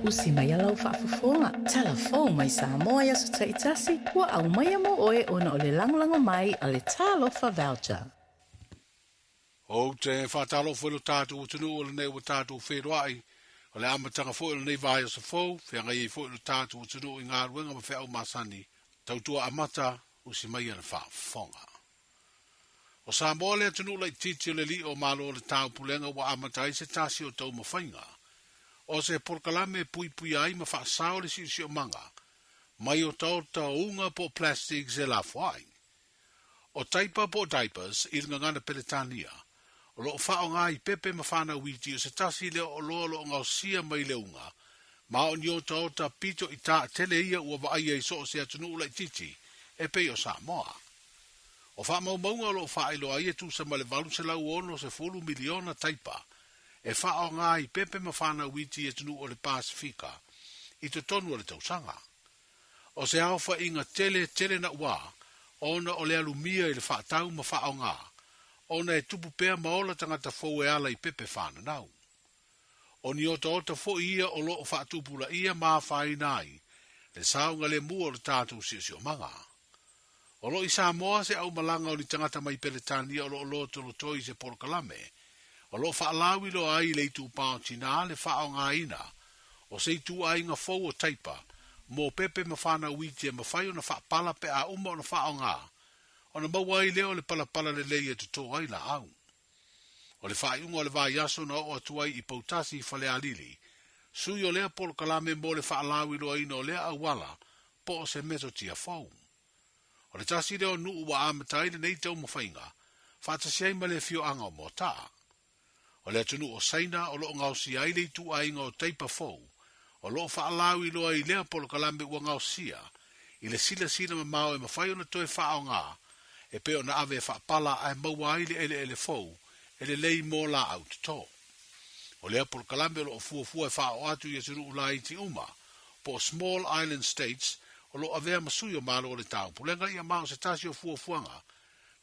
Usi mai a lau faafofoga, tala fou mai Samoa i aso taitasi, ua aumaia mo oe ona o le lagolago mai a le Talofa Voucher. Ou te faatalofa i lo tatou atunuu o lenei ua tatou feiloai, o le amataga foi o lenei vaiaso fou, feagai ai foi lo tatou atunuu i galuega ma feau masani, tautua amata, usi maia le faafofoga. O Samoa le atunuu laitiiti o le alii o Malo o le Taupulega ua amata ai se tasi o taumafaiga o se polokalame e puipuia ai ma faasao le siosiomaga mai otaota o uga po o plastics e lafo ai. O taipa po o diapers i le gagana Peretania, o lo o faaaoga i pepe ma fanau iti o se tasi lea o oloa o lo o gaosia mai le uga, ma o ni otaota pito i taatele ia ua vaaia i so o se atunuu laitiiti e pei o Samoa. O faamaumauga o lo o faailoa ai e tusa ma le 860 miliona taipa e faaaoga i pepe ma fanau iti i atunuu o le Pasefika i totonu o le tausaga. O se aofaiga tele tele nauā ona o le alumia i le faatau ma faaaoga, ona e tupu pea ma ola tagata fou e ala i pepe fananau. O ni otaota foi ia o lo o faatupulaia ma afaina ai le saogalemu o le tatou siosiomaga. O lo o i Samoa se aumalaga o ni tagata mai Peretania o lo o lotolotoi i se polokalame o lo o faalauiloa ai i le itupa o tinā le faaaogaina o se ituaiga fou o taipa mō pepe ma whānau iti e mawhai ona whaapala pe a uma ona whaonga, ona maua ai lea o le palapala lelei e totō ai laau. O le faaiuga o le vaiaso na oo atu ai i Poutasi i Falealili, sui o lea polokalame mo le faalauiloaina o lea auala po o se metotia fou. O le tasi lea o nuu ua amata ai lenei taumafaiga, faatasi ai ma le afioaga o Moataa. O le atunuu o Saina o lo o gaosia ai le ituaiga o taipa fou, o lo o faalauiloa i lea polokalame ua gaosia i le silasila mamao e mafai ona toe faaaoga e pei ona ave e faapala ae maua ai le eleele fou e lelei mo laau toto. O lea polokalame o lo o fuafua e faaoo atu i atunuu laiti uma po o Small Island States o lo o avea ma sui o Malo o le Taupulega ia ma o se tasi o fuafuaga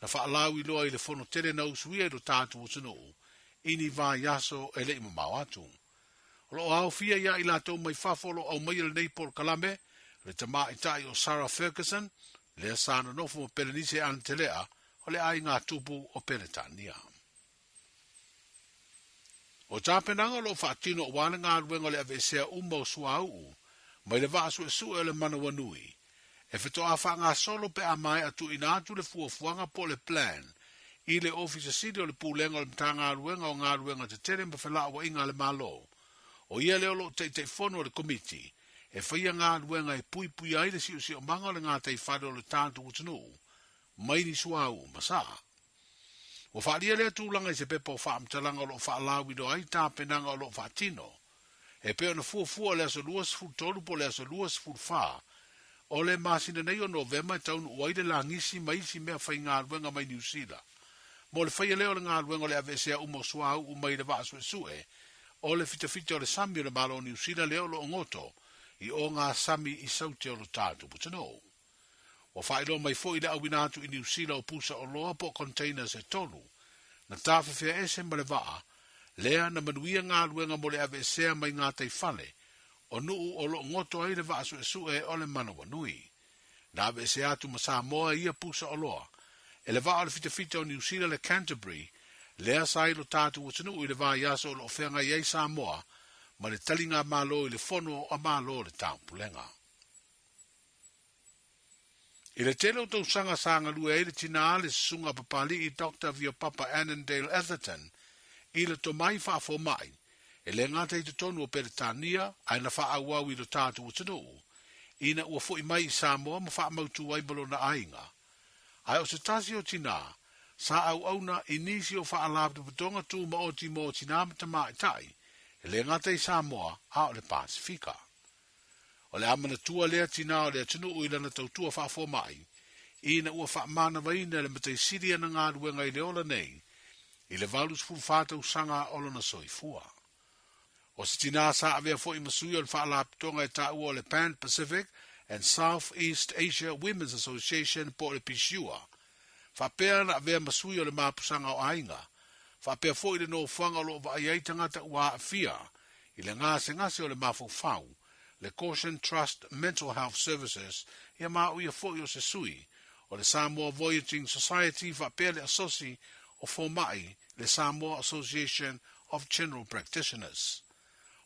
na faalauiloa i le fono tele na usuia i lo tatou atunuu i ni vaiaso e le i mamao atu. O lo o aofia iā i latou mai fafo o lo o aumaia lenei polokalame, le tamaitai o Sarah Ferguson, lea sa nonofo ma Pelenise Anatelea o le aiga tupu o Peretania. O tapenaga o lo o faatino aua le galuega o le aveesea uma o suauu mai le vaa suesue o le manawanui, e fetoa faagasolo pe a maea tuuina atu le fuafuaga po o le plan i le Ofisa Sili o le Pulega o le Matagaluega o Galuega Tetele ma Felauaiga a le Malo, o ia lea o lo o Taitaifono o le Komiti e faia galuega e puipuia ai le siosiomaga o le gataifale o le tatou atunuu mai ni suauu ma saa. Ua faaalia lea tulaga i se pepa o faamatalaga o lo o faalauiloa ai tapenaga o lo o faatino e pei ona fuafua o le aso 23 po o le aso 24 o le masina nei o Novema e taunuu ai le lagisi ma isi mea faigaluega mai Niu Sila mo le faia lea o le galuega o le aveesea uma o suauu mai le vaa suesue o le fitafita o le sami o le Malo o Niu Sila lea o lo o goto i o ngā sami i saute o lo tatou putanuu. Ua faailoa mai foi le auina atu i Niu Sila o pusa oloa po o containers e tolu, na tafefea ese ma le vaa, lea na manuia galuega mo le aveesea mai gataifale o nuu o lo o goto ai le vaa suesue o le manawanui. Na aveesea atu ma Samoa ia pusa oloa e le vaa o le fitafita o Niu Sila le Canterbury, lea sa i lo tatou atunuu i le vaiaso o lo o feagai ai Samoa ma le taligamalo i le Fono a Malo o le Taupulega. I le tele o tausaga sa galue ai le tinā le susuga a Papali'i Doctor Viopapa Annandale Atherton i le tomai faafomai, e le gata i totonu o Peretania ae na faaauau i lo tatou atunuu, ina ua fo'i mai i Samoa ma faamautu ai ma lona aiga. Ae o se tasi o tinā, sa auauna i nisi o faalapotopotoga tūmaoti mō tinā ma tamaitai, e le gata i Samoa a o le Pasefika. O le a manatua lea tinā o le atunuu i lana tautua faafomai, ina ua faamanavaina e le Matai Sili ana galuega i le ola nei, i le 84 tausaga o lona soifua. O se tinā sa avea foi ma sui o le faalapotopotoga e taua o le Pan Pacific and South East Asia Women's Association po o le PSEWA, faapea na avea ma sui o le Mapusaga o Aiga, faapea foi le nofoaga o lo o vaai ai tagata ua aafia i le gasegase o le mafaufau, le Caution Trust Mental Health Services, ia ma o ia foi o se sui o le Samoa Voyaging Society faapea le asosi o fomai le Samoa Association of General Practitioners.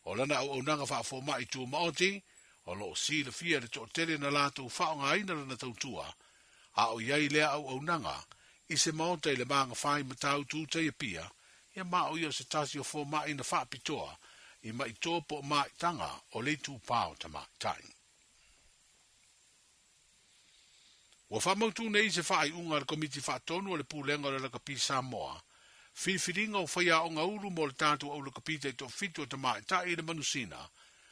O lana auaunaga faafomai tumaoti, o lo o silafia e le toatele na latou faaaogaina lana tautua, a o i ai lea auaunaga i se maota i le Magafai Matautu Taiapia, ia ma o ia o se tasi o fomai na faapitoa i maʻi po o maʻitaga o le itupā o tamaitai. Ua faamautū nei se faaiuga a le Komiti Faatonu o le Pulega o le Lakapi Samoa, filifiliga o faiaoga ulu mo le tatou au lakapi taitoafitu o tamaitai i le manusina,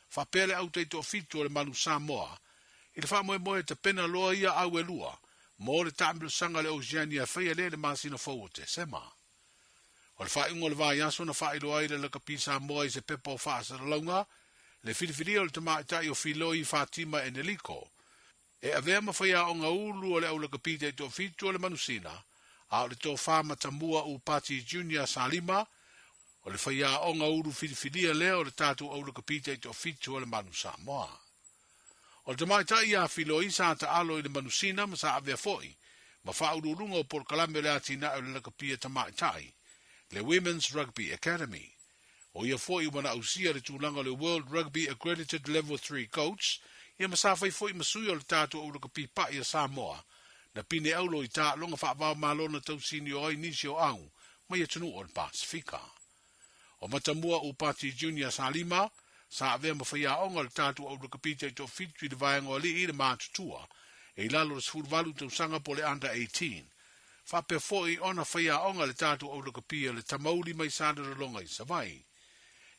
faapea le au taitoafitu o le Manu Samoa, i le faamoemoe e tapena loa ia au e lua mo le taamilosaga a le Oceania e faia lea i le masina fou o Tesema. O le faaiuga o le vaiaso na faailoa ai le Lakapi Samoa i se pepa o faasalalauga le filifilia o le tamaitai o Filoi Fatima Eneliko e avea ma faiaoga ulu o le au lakapi taitoafitu o le Manusina, a o le tofa matamua Upati Junior Salima, o le faiaoga ulu filifilia lea o le tatou au lakapi taitoafitu o le Manu Samoa. O le tamaitai ia Filoi sa taalo i le Manusina ma sa avea foi ma faauluuluga o polokalame o le atinae o le lakapia tamaitai, le Women's Rugby Academy. O ia foi ua na ausia le tulaga o le World Rugby Accredited Level 3 Coach, ia ma sa fai foi ma sui o le tatou au lakapi pa'i a Samoa, na pine aulo i taaloga faavaomalo na tausinio ai nisi o au mai atunuu o le Pasefika. O Matamua Upati Junior Salima, sa avea ma faiaoga o le tatou au lakapi taitoafitu i le vaega o alii i le matutua, e i lalo o le 18 tausaga po o le Under 18, Faapea foi ona faiaoga le tatou au lakapi a le Tamauli mai Salelologa i Savaii.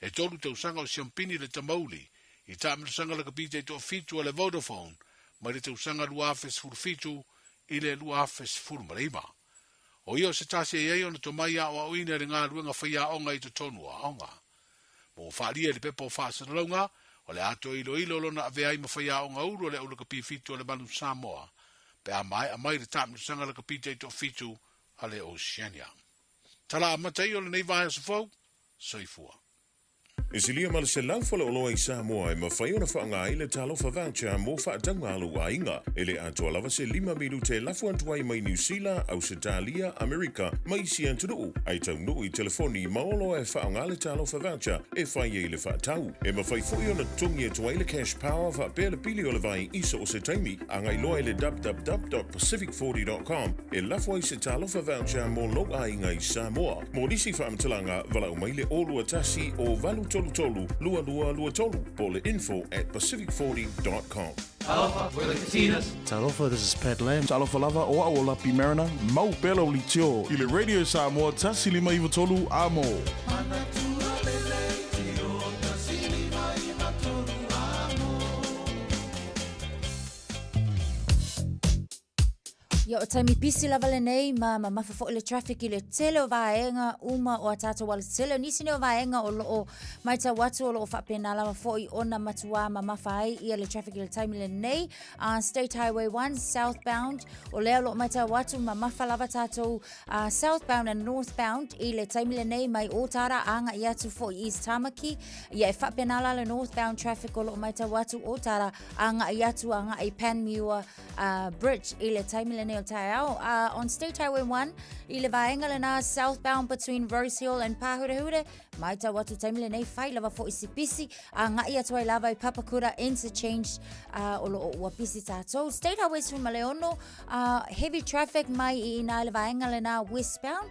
E tolu tausaga o siampini le Tamauli i taamilosaga lakapi taitoafitu a le Vodafone mai le tausaga 2017 i le 2019. O ia o se tasi e i ai ona tomai aoaoina i le galuega faiaoga i totonu o aoga. Ma ua faaalia i le pepa o faasalalauga, o le a toe iloilo lona avea ai ma faiaoga ulu o le au lakapi fitu a le Manu Samoa pe a maea mai le taamilosaga lakapi taitoafitu a le Oceania. Tala amata ia o lenei vaiaso fou. Soifua. E silia ma le 100 faleoloa i Samoa e mafai ona faaaoga ai le Talofa Voucher mo faatauga a lou aiga. E le atoa lava se lima minute e lafo atu ai mai Niu Sila, Ausetalia, Amerika ma isi atunuu, ae taunuu i telefoni ma oloa e faaaoga le Talofa Voucher e fai ai le faatau. E mafai foi ona totogi atu ai le Cash Power faapea le pili o le vai i so o se taimi. Agai loa i le www.pacific40.com e lafo ai se Talofa Voucher mo lou aiga i Samoa. Mo nisi faamatalaga, valaau mai le 021 o 833 2223 po o le info at pacific40.com. Talofa, we're the Katinas. Talofa, this is Pat Lam. Talofa lava, o au o Lapi Mariner, mau pea lau leitio i le Radio Samoa 1593 amo. Ia o taimi pisi lava lenei ma mamafa foi le traffic i le tele o vaega uma o a tātou ala tele. Nisi nei o vaega o loo maitau atu o loo faapena lava foi ona matuā mamafa ai ia le traffic i le taimi lenei. State Highway 1 southbound o lea o loo maitau atu mamafa lava tātou southbound and northbound i le taimi lenei mai Ōtara agaʻi atu foi East Tamaki. Ia e faapena la le northbound traffic o loo maitau atu Ōtara agaʻi atu agaʻi Panmure Bridge i le taimi lenei o taeao. On State Highway 1, i le vaega lena southbound between Rose Hill and Pāhurehure, maitau atu taimi lenei whai lava foʻi si pisi, agaʻi atu ai lava i Papakura Interchange o loo ua pisi tātou. State Highway 16, heavy traffic mai i ina i le vaega lena westbound,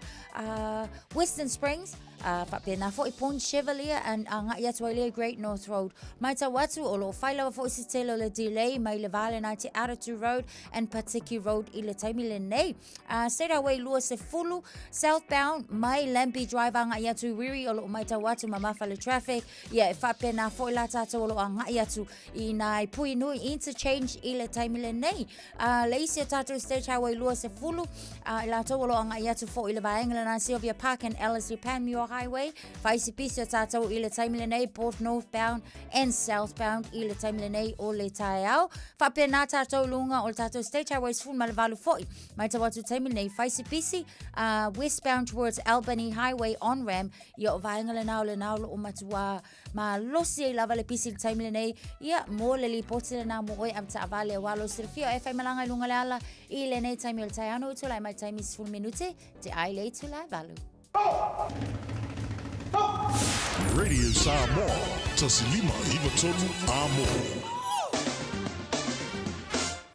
Western Springs, Ā, faapena foi Point Chevalier and agaʻi atu ai lea i Great North Road. Maitau atu, o loo fai lava foi se tele o le delay mai le va lena i te Aratu Road and Patiki Road i le taimi lenei. Ā, State Highway 20, southbound mai Lambie Drive agaʻi atu i Wiri, o loo maitau atu mamafa le traffic. Ia, e faapena foi la tātou o loo agaʻi atu i nā i Puhinui Interchange i le taimi lenei. A le isi o tātou State Highway 20, a i latou o lo agaʻi atu foi i le vaega lena Sylvia Park and Ellerslie Panmure Highway. Faisi pisi o tātou i le taimi lenei, both northbound and southbound i le taimi lenei o le taeao. Faapena tātou lunga o le tātou State Highway 18 foi. Mai tau atu taimi lenei, faisi pisi, westbound towards Albany Highway on ramp, ia o vaega lena o lena o lo o matua Malosi ai lava le pisi i le taimi lenei. Ia, mo le lipoti lena mo oe avetaavale aua lou silafia e faimalaga i luga le ala i lenei taimi o le taeao no itula e mai taimi 10 minute te ai le itula e valu. Radio Samoa, 1593 Amo.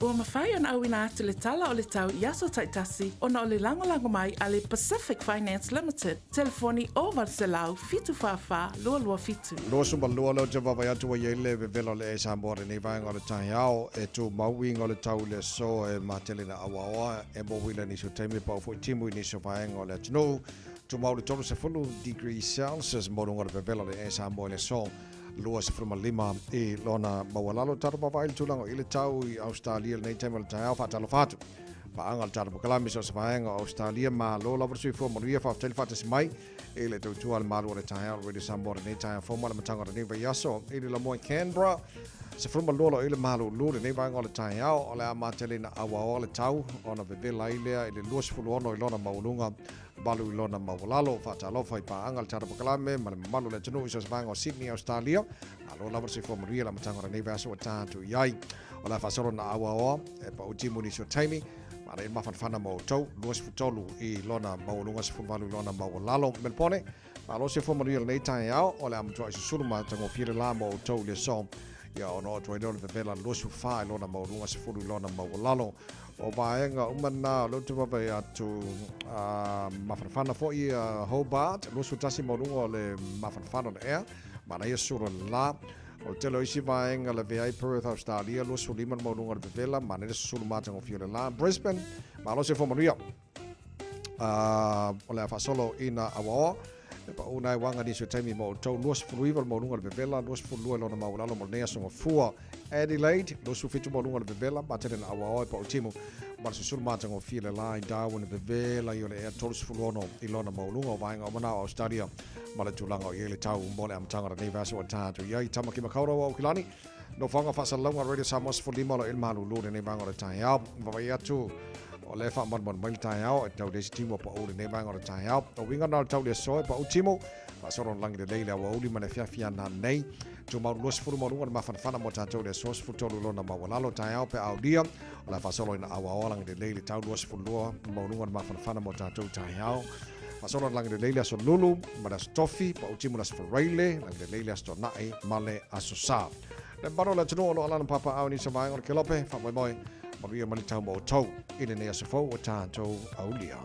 Ua mafai ona auina atu le tala o le tau i aso taitasi ona o le lagolago mai a le Pacific Finance Limited, telefoni 0800 744 227. 22 lea ou te vaavaai atu ua i ai le vevela o le Air Samoa i lenei vaega o le taeao e tumau uiga o le tau i le aso e matele ina auaoa e mouila i nisi o taimi e pau foi timu i nisi o vaega o le atunuu. Tumau le 30 degrees Celsius mo luga o le vevela o le Air Samoa i le aso 25 i lona maualalo. Tatou vaavaai i le tulaga i le tau i Ausetalia i lenei taimi o le taeao. Faatalofa atu. Paaga o le tatou polokalame so o se vaega o Ausetalia. Malo lava le soifua manuia. Faafetai le faatasi mai i le tautua a le malu o le taeao o le Radio Samoa i lenei taeao fou ma le amataga o lenei vaiaso. I le lamoa i Canberra, 12 loa i le malulu lenei vaega o le taeao. O le a matele ina auaoa le tau ona vevela ai lea i le 26 i lona maualuga 8 i lona maualalo. Faatalofa i paaga le tatou polokalame ma le mamalu o le atunuu i so o se vaega o Sydney, Australia. Malo lava le soifua manuia i le amataga o lenei vaiaso ua tatou i ai. O le a faasolo na auaoa e pau timu nisi o taimi. Maana i le mafanafana ma outou, 23 i lona maualuga, 18 i lona maualalo. Melbourne, malo le soifua manuia i lenei taeao. O le a matuai susulu matagofie le la ma outou i le aso. Ia ona oo atu ai lea o le vevela 24 i lona maualuga, 10 i lona maualalo. O vaega uma na o lea ou te vaavaai atu, mafanafana foi Hobart, 21 maualuga o le mafanafana o le ea, manaia sulu o le la. O le tele o isi vaega lavea ai Perth, Australia, 25 le maualuga o le vevela, manaia le susulu matagofie o le la. Brisbane, malo le soifua manuia. O le a faasolo ina auaoa. E pau nai uaga nisi o taimi mo outou, 29 le maualuga o le vevela, 22 i lona maualalo mo lenei aso gafua. Adelaide, 27 maualuga o le vevela, matele na auaoa e pau timu ma le susulu matagofie le la i Darwin e vevela i o le ea 36 i lona maualuga o vaega o manao Australia ma le tulaga o i ai le tau mo le amataga o lenei vaiaso ua tatou i ai. Tamaki Makaurau o Aukilani, Nofoaga Faasalalauga Radio Samoa 15 o lo o i le malulu i lenei vaega o le taeao. Vaavaai atu o lea e faamalumalu mai le taeao e tau le isi timu a pau lenei vaega o le taeao. O uiga na o le tau le aso e pau timu. Faasolo na lagi lelei le aoauli ma le afiafi ana nei. Tumau 20 maualuga le mafanafana mo tatou le aso 13 lona maualalo taeao pe aulia. O le a faasolo ina auaoa lagi lelei le tau 22 maualuga le mafanafana mo tatou taeao. Faasolo na lagi lelei le aso Lulu ma le aso Tofi, pau timu le aso Faraile, lagi lelei le aso Tona'i ma le aso Sa. Le mamalu o le atunuu o lo o alana papaau i nisi o vaega o le Kelope, faamoemoe, manuia ma le tau mo outou i lenei aso fou o tatou aulia.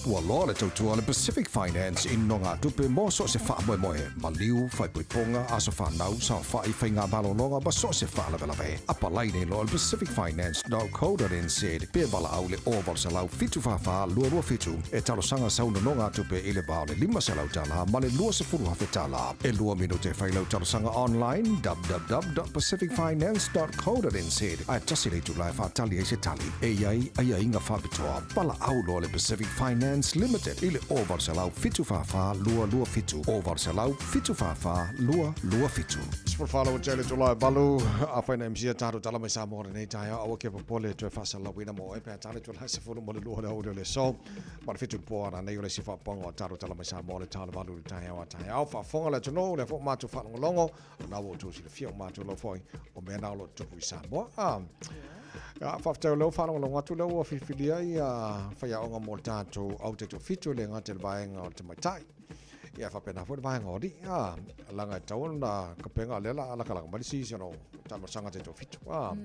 Ua loa le tautua a le Pacific Finance i nogatupe mo so o se faamoemoe, maliu, faaipoipoga, aso fanau, saofai, faiga malologa ma so o se faalavelave. Apalai nei loa i le pacificfinance.co.nz pe valaau i le 0800 744 227 e talosaga sau nonogatupe i le va o le $500 ma le $20,000. E lua minute e fai lau talosaga online www.pacificfinance.co.nz ae tasi le itula e faatali ai se tali. E i ai aiaiga faapitoa. Valaau loa le Pacific Finance Limited i le 0800 744 227, 0800 744 227. 14 ua tele tula e valu, afai na MC a tatou tala mai Samoa lenei taeao, aua ke popole toe faasalalauina mo oe pe a tale tula e 12 le aoauli o le aso ma le 7 le po ana nei o le isi faapopoga o tatou tala mai Samoa le tala valu i le taeao a taeao. Faafofoga le atunuu, lea foi ua matou faalogologo, o na ua outou silafia o matou lau foi o mea na o lo o tutupu i Samoa. Ah, faafetai o lea ua faalogologo atu lea ua filifilia ia faiaoga mo le tatou au taitoafitu e le gata i le vaega o le tamaitai. Ia faapena foi le vaega o alii. Ah, laga e tatau ona kapega lea la lakalaka mai le season o taamilosaga taitoafitu. Ah,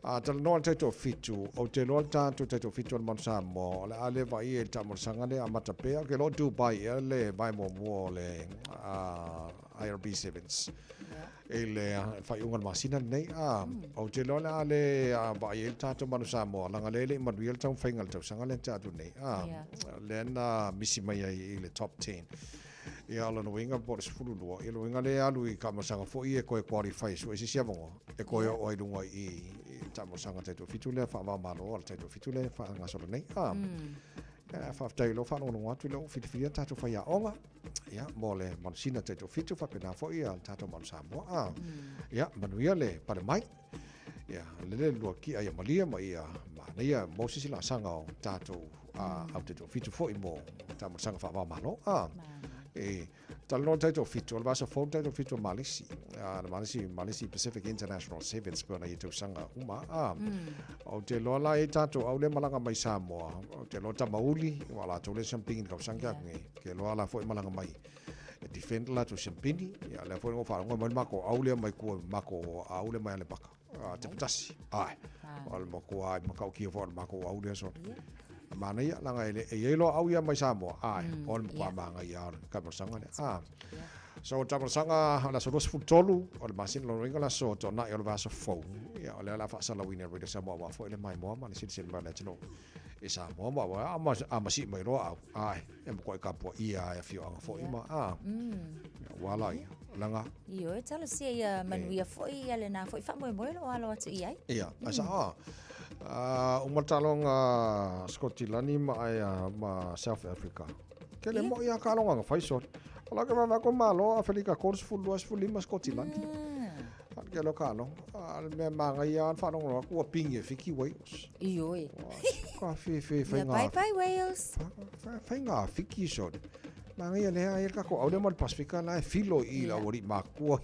ah, talanoa le taitoafitu, ou te iloa le tatou taitoafitu o le Manu Samoa, o le a le vaai i le taamilosaga lea amata pea, ou te iloa o Dubai ea le vae muamua o le IRB Sevens. I le faaiuga o le masina lenei. Ou te iloa o le a le vaai ai le tatou Manu Samoa, leaga lea e le i manuia le taumafaiga i le tausaga lea na tea atu nei. Lea na misi mai ai i le top 10. Ia, o lona uiga po o le 12, ia lona uiga lea e alu i taamilosaga foi e toe qualify e sue se isi avanoa e toe oo ai i luga i taamilosaga taitoafitu lea faava-o-Malo a le taitoafitu lea e faagasolo nei. Faafetai o lea ua faalogologo atu, lea ua filifilia tatou faiaoga. Ia, mo le manusina taitoafitu, faapena foi ia le tatou Manu Samoa. Ah, ia, manuia le pale mai. Ia, lele le lua kia ia malia ma ia manaia mo sisi laasaga o tatou au taitoafitu foi mo taamilosaga faava-o-Malo. Ah, e talanoa le taitoafitu, o le vaiaso fou le taitoafitu o Malesi. Ah, le Malesi, Malesi Pacific International Sevens pei ona i ai tausaga uma. Ah, ou te iloa la e i ai tatou au lea malaga mai Samoa, ou te iloa Tamauli, ua latou lea siampini i le tausaga tea atu nei. Ke loa la foi malaga mai e defend la latou siampini. Ia lea foi na ou faalogo mai le matou au lea mai tua, matou au lea mai Aleipata. Tepatasi. Ae. O le matua ai matautia foi o le matou au lea sole. Manaia, leaga e le, e i ai loa au ia mai Samoa, ae, o le matua manaia o le taamilosaga lea. A. So, o le taamilosaga o le aso 23 o le masina, lona uiga o le aso Toonai o le vaiaso fou, ia, o lea o le a faasalauina e Radio Samoa aua foi le maimoa ma le silasila mai o le atunuu i Samoa ma aua a masii mai loa au, ae, e matuai tapuaia lava e afioaga foi ma, a, aua la ia, leaga. Ioe, talosia ia manuia foi ia lena foi faamoemoe o lo o alo atu i ai. Ia, ae sao a, uma le taaloga a Sikotilani ma, ma South Africa. Ke le moi a taaloga na fai sole. O la ke vaavaai atu malo Afelika 32 15 Sikotilani. A le tele o taaloga. A o le mea manaia lava le faalogologo atu ua pigi e Fiti Wales. Ioe. Ka fefe faiga. Bye bye Wales. Faiga Fiti sole. Manaia lea ai le tatou au lea ma le Pasifika la e filo i i le aualii matutua.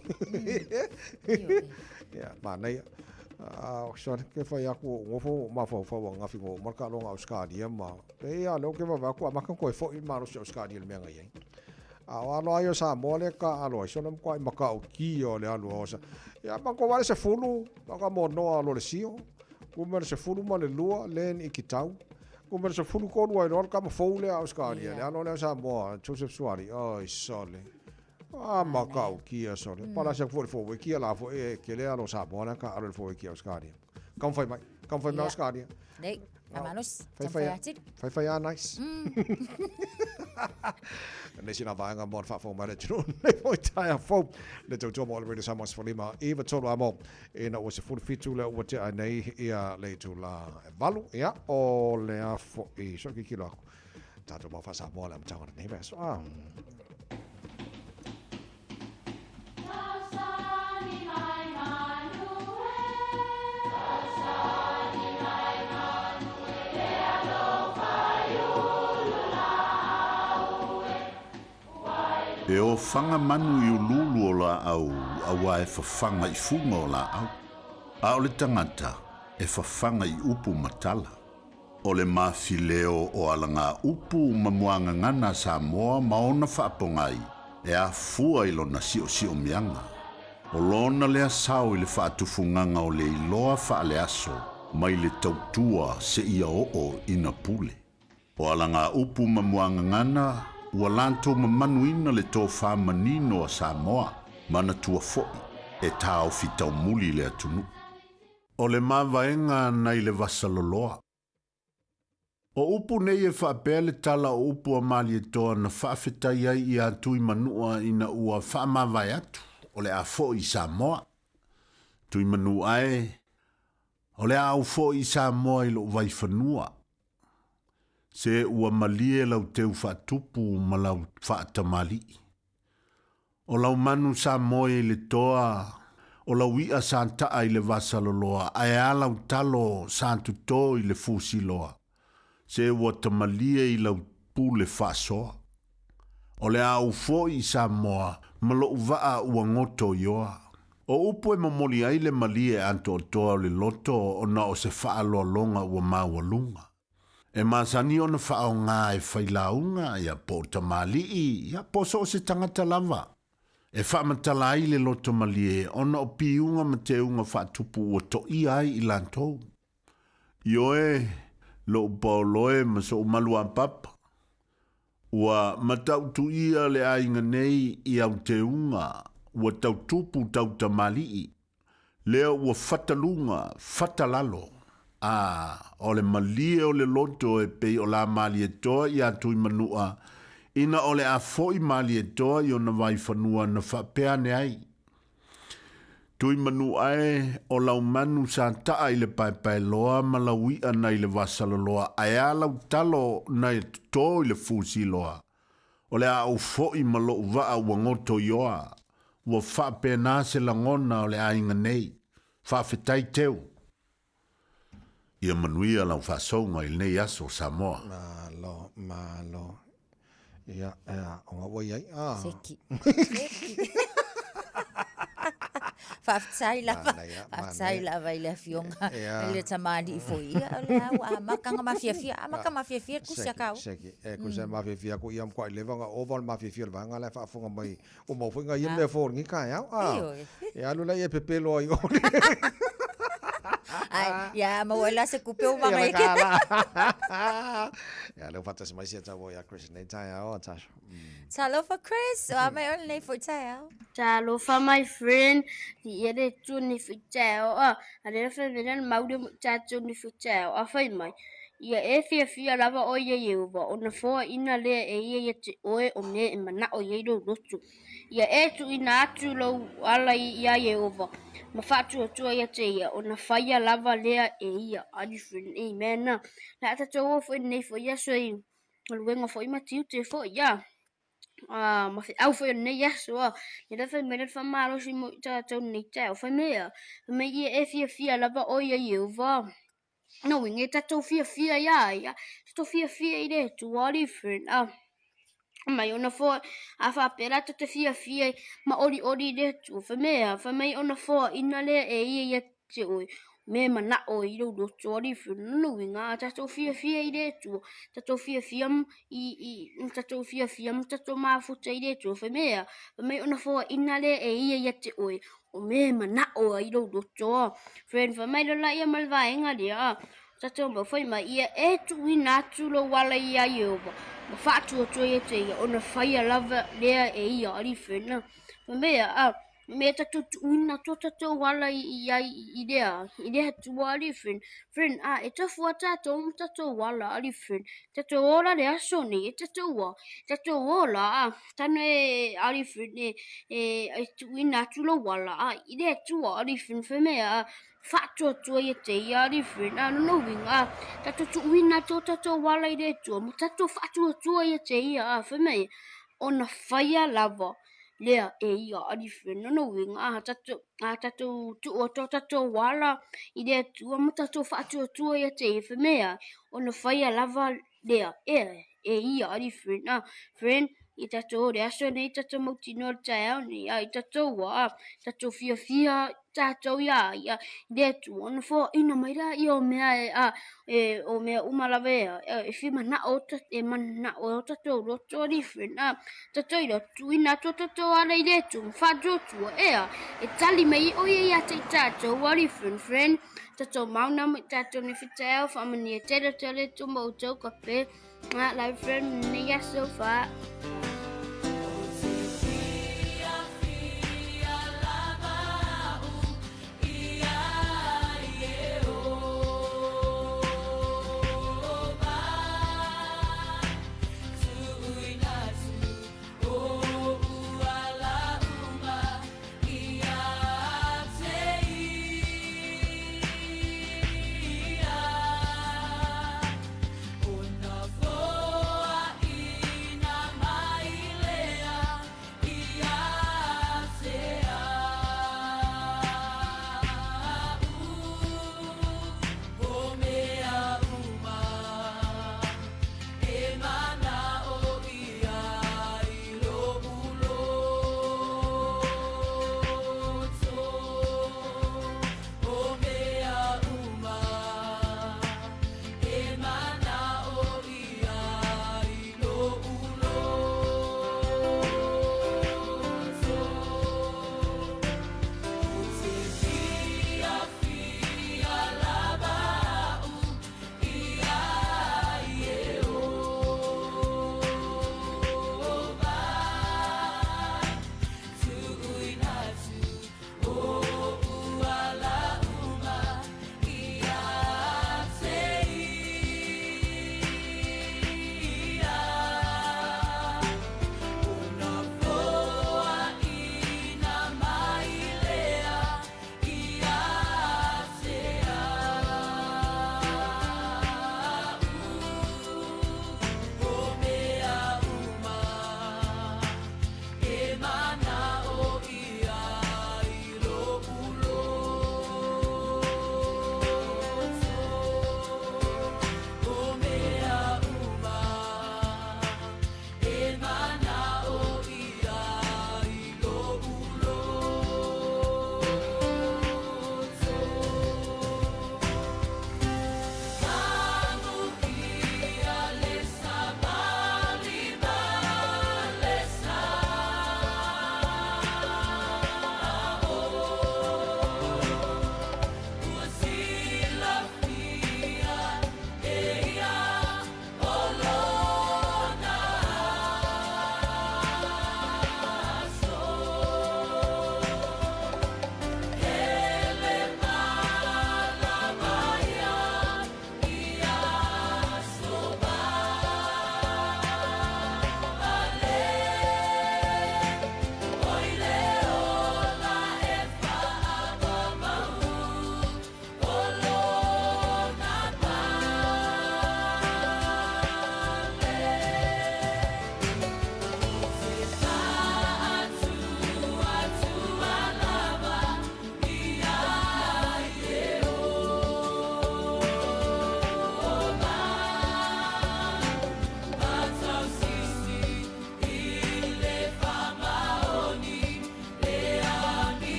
Ia, manaia. Sole, ke fai atu ou nofo ou mafaufau ananafi ina ua uma le taaloga a Ausetalia ma pei lava o lea ou te vaavaai atu amata ona toe foi le malosi o Ausetalia i le mea na i ai. A o alo lava ia o Samoa lea e taaalo ai, sole matuai matautia o le alu a Ia matou lava le 10, faatoa monoa loa le sio, numera 12 Len Ikitau, numera 13 ai loa le tama fou lea a Ausetalia, le alo lea o Samoa, Joseph Suaalii, oi sole. A matautia sole. Palasi atu foi i le forward la foi e tele alo o Samoa la e taaalo i le forward a Ausetalia. Taumafai mai, taumafai mai Ausetalia. Nei, faamalosi, taumafai atili. Faifai a nice. Nei sina vaega mo le faafofoga mai a le atunuu nei foi taeao fou. Le tautua mo le Radio Samoa 15 i 3 amo ina ua 17 lea ua tea ai nei ia le itula e 8. Ia, o lea foi so kikilo aku. Tatou mau faa-Samoa le amataga o lenei vaiaso. Ah. E ofaga manu i uluulu o laau auā e fafaga i fuga o laau, a o le tagata e fafaga i upu ma tala. O le mafileo o alagaupu ma muagagana a Samoa ma ona faapogai e afua i lona siosiomiaga. O lona lea sao i le faatufugaga o le iloa faaleaso mai le tautua seia oo ina pule. O alagaupu ma muagagana ua latou mamanuina le tofa manino a Samoa, manatua foi e taofi taumuli le atunuu. O le mavaega nai le vasaloloa. O upu nei e faapea le tala o upu a Malietoa na faafetai ai iā Tuimanua ina ua faamavae atu o le a foi i Samoa. Tuimanua e, o le a ou foi i Samoa i lou vaifanua. Se ua malie lau teu faatupu ma lau faatamalii. O lau manu sa moe i le toa, o lau iʻa sa taʻa i le vasaloloa, ae a lau talo sa totō i le fusiloa, se ua tamalie i lau pule faasoa. O le a ou foi i Samoa ma loʻu vaa ua goto ioa. O upu e momoli ai le malie atoatoa o le loto ona o se faaaloaloga ua maualuga. E masani ona faaaoga e failauga, ia, po o tamalii, ia, po o so o se tagata lava. E faamatala ai le loto malie ona o piuga ma teuga faatupu ua toia ai i latou. Ioe, lou paoloe ma sou maluapapa, ua matautuia le aiga nei i au teuga ua tautupu tau tamalii, Lea ua fataluga, fatalalo, a, o le malie o le loto e pei o la Malietoa iā Tuimanua, ina o le a foi Malietoa i ona vaifanua na faapea ane ai. Tuimanua e, o lau manu sa taa i le paepaeloa ma lau iʻa nai le vasaloloa ae a lau talo nai toto i le fusiloa, O le a ou foi ma lou vaa ua goto ioa, ua faapena se lagona o le aiga nei. Faafetai Teu. Ia manuia lau faasouga i lenei aso, Samoa. Malo, malo. Ia, ea, o ngā ua i ai. Ah. Seki. Seki. Faafetai lava. Faafetai lava i le afioga i le tamalii foi. Ia, o lea ua amata mafiafia. Amata mafiafia le tusi a kāua. Seki. E kusa e mafiafia aku ia makuaʻi leva ona ova o le mafiafia o le vaega la e faafofoga mai ua maua foi nai ia mea fou o lenei taeao. A, e alu la ia e pepelo ai o le. Ai, ia maua ai la se tupe o Ia maga le i ke. tala. Ia, lea ua faatasi mai sia taua ia Chris nei taeao, Tasha. Talofa Chris, o a mai oe lenei foi taeao. Talofa my friend, i ia le Atua nei foi taeao a, a lea fai mai le mau lea mo i tatou nei foi taeao a fai mai, ia e fiafia lava oe ia Ieova, ona foaina lea e ia ia te oe o mea e manao i ai lou loto. Ia e tuuina atu lou ala iā Ieova, ma faatuatua ia te ia, ona faia lava lea e ia. Are you friend? Amen. La a tatou o foi lenei foi aso i galuega foi ma tiute foi, ia. A, ma feau foi o lenei aso, a. Lea fai mai le faamalosi mo i tatou lenei taeao. Fai mai, a, fai mai ia e fiafia lava oe ia Ieova. No uiga e tatou fiafia iā ia, tatou fiafia i le Atua, alii friend, a. Mai ona foa, a faapea la tatou te fiafia ma olioli i le Atua, fai mai a, fai mai ona foaina lea e ia ia te oe, mea e manao ai lou loto, alii friend. Lona uiga, a tatou fiafia i le Atua, tatou fiafia i, i, tatou fiafia ma tatou mafuta i le Atua, fai mai a, fai mai ona foaina lea e ia ia te oe, o mea e manao ai lou loto. Friend, fai mai lola ia ma le vaega lea, tatou mau fai mai ia e tuuina atu lou ala iā Ieova, ma faatuatua ia te ia, ona faia lava lea e ia, alii friend. Fai mai a, me tatou tuuina atu o tatou ala i, i, i, i lea, i le Atua, alii friend. Friend, a, e tofu a tatou ma tatou ala, alii friend. Tatou ola le aso nei, e tatou a, tatou ola, a, tano e, alii friend, e, e, e tuuina atu lou ala, a, i le Atua, alii friend, fai mai a, faatuatua ia te ia, alii friend, a, lona uiga, a, tatou tuuina atu o tatou ala i le Atua, ma tatou faatuatua ia te ia, a, fai mai, ona faia lava lea e ia, alii friend, lona uiga, a, tatou, a tatou tuu atu o tatou ala i le Atua ma tatou faatuatua ia te ia, fai mai a, ona faia lava lea e, e ia, alii friend, a, friend, i tatou o le aso nei, tatou mautinoa le taeao nei, a, i tatou a, tatou fiafia tatou iā ia, i le Atua, ona foaina mai laia o mea e, a, e, o mea uma lava e, a, e fia manao, e manao ai o tatou loto, alii friend, a, tatou iloa, tuuina atu o tatou ala i le Atua, ma faatuatua, e a, e tali mai o ia ia te i tatou, alii friend, friend, tatou mauna ma i tatou nei fitaeao, faamanuia tele atu e le Atua ma outou kape. Nga live friend nei aso fa.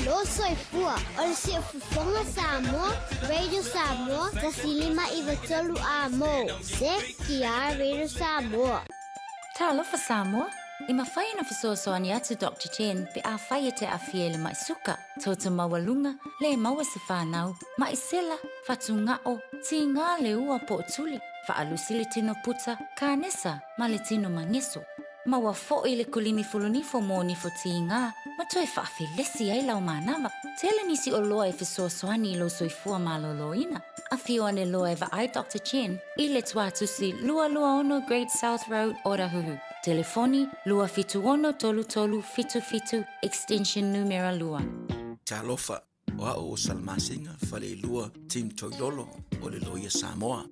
Malo soifua. O le Siufofoga Samoa, Radio Samoa, 1593 A-mo. CKR Radio Samoa. Talofa Samoa! E mafai ona fesoasoani atu Doctor Chen pe afai e te aafia i le mai suka, toto maualuga, le maua se fanau, mai sela, fatugao, tiga le ua po o tuli, faalusi le tino puta, kanesa ma le tino mageso. Maua foi le kulimi fulunifo mo nifo tiga ma toe faafelesi ai lau manava. Tele nisi oloa e fesoasoani i lou soifua malōlōina. Afio ane loa e vaai Doctor Chen i le Tuatusi 226 Great South Road, Otahuhu. Telefoni, 276 3377, extension numera lua. Talofa, o au o Salamasina Faleilua Tim Toilolo o le Loia Samoa.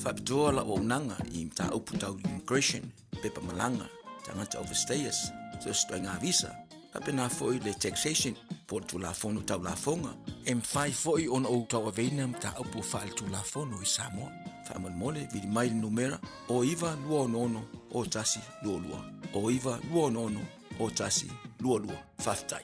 Faapitoa lau auaunaga i mataupu tau immigration, pepa malaga, tagata overstayers, so o se ituaiga visa, faapena foi le taxation po o le Tulafono Tau Lafoga. E mafai foi ona ou tauaveina mataupu faaletulafono i Samoa. Faamolemole, vili mai le numera o 9266 0122, o 9266 0122. Faafetai.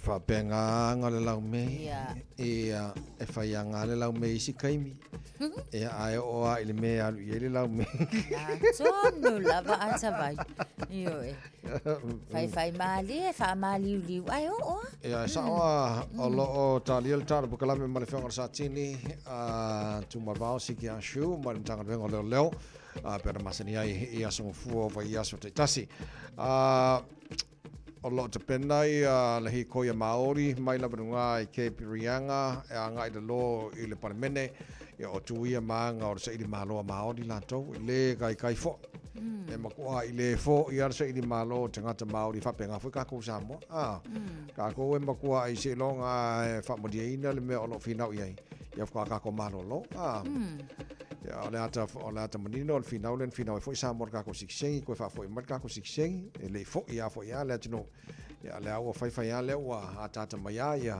Faapegaaga le laumei. Ia, e faiaga le laumei i isi taimi. Ia, ae oo lava i le mea e alu i ai le laumei. Tonu lava a Tavai. Ioe. Faifai malie, faamaliuliu, ae oo lava. Ia, e sao lava, o lo o talia le tala polokalame ma le Afioga i le Satini, a Tumalevao Siki Ah Shu ma le Matagaluega o Leoleo, a pei ona masani ai i aso gafua o vaiaso taitasi. O lo o tapena ia le hīkoi a Māori mai lava luga i Cape Reinga e agai i lalo i le Palemene, ia o tu ia ma aga o le saili malo a Māori latou, e le kaikai foʻi. E makuʻa i le foʻi a le saili malo o tagata Māori faapena foi kakou Samoa. A, kakou e makua i seiloga e faamalieina le mea o lo o finau i ai, ia faatoa kakou malolo. A, ia, o le ata, o le ata manino o le finau lea na finau ai foi Samoa i le kakou sikisengi, koe faafoi mai le kakou sikisengi, e le i foʻi a foʻi a le atunuu. Ia, lea ua faifai a lea ua ataata mai a ia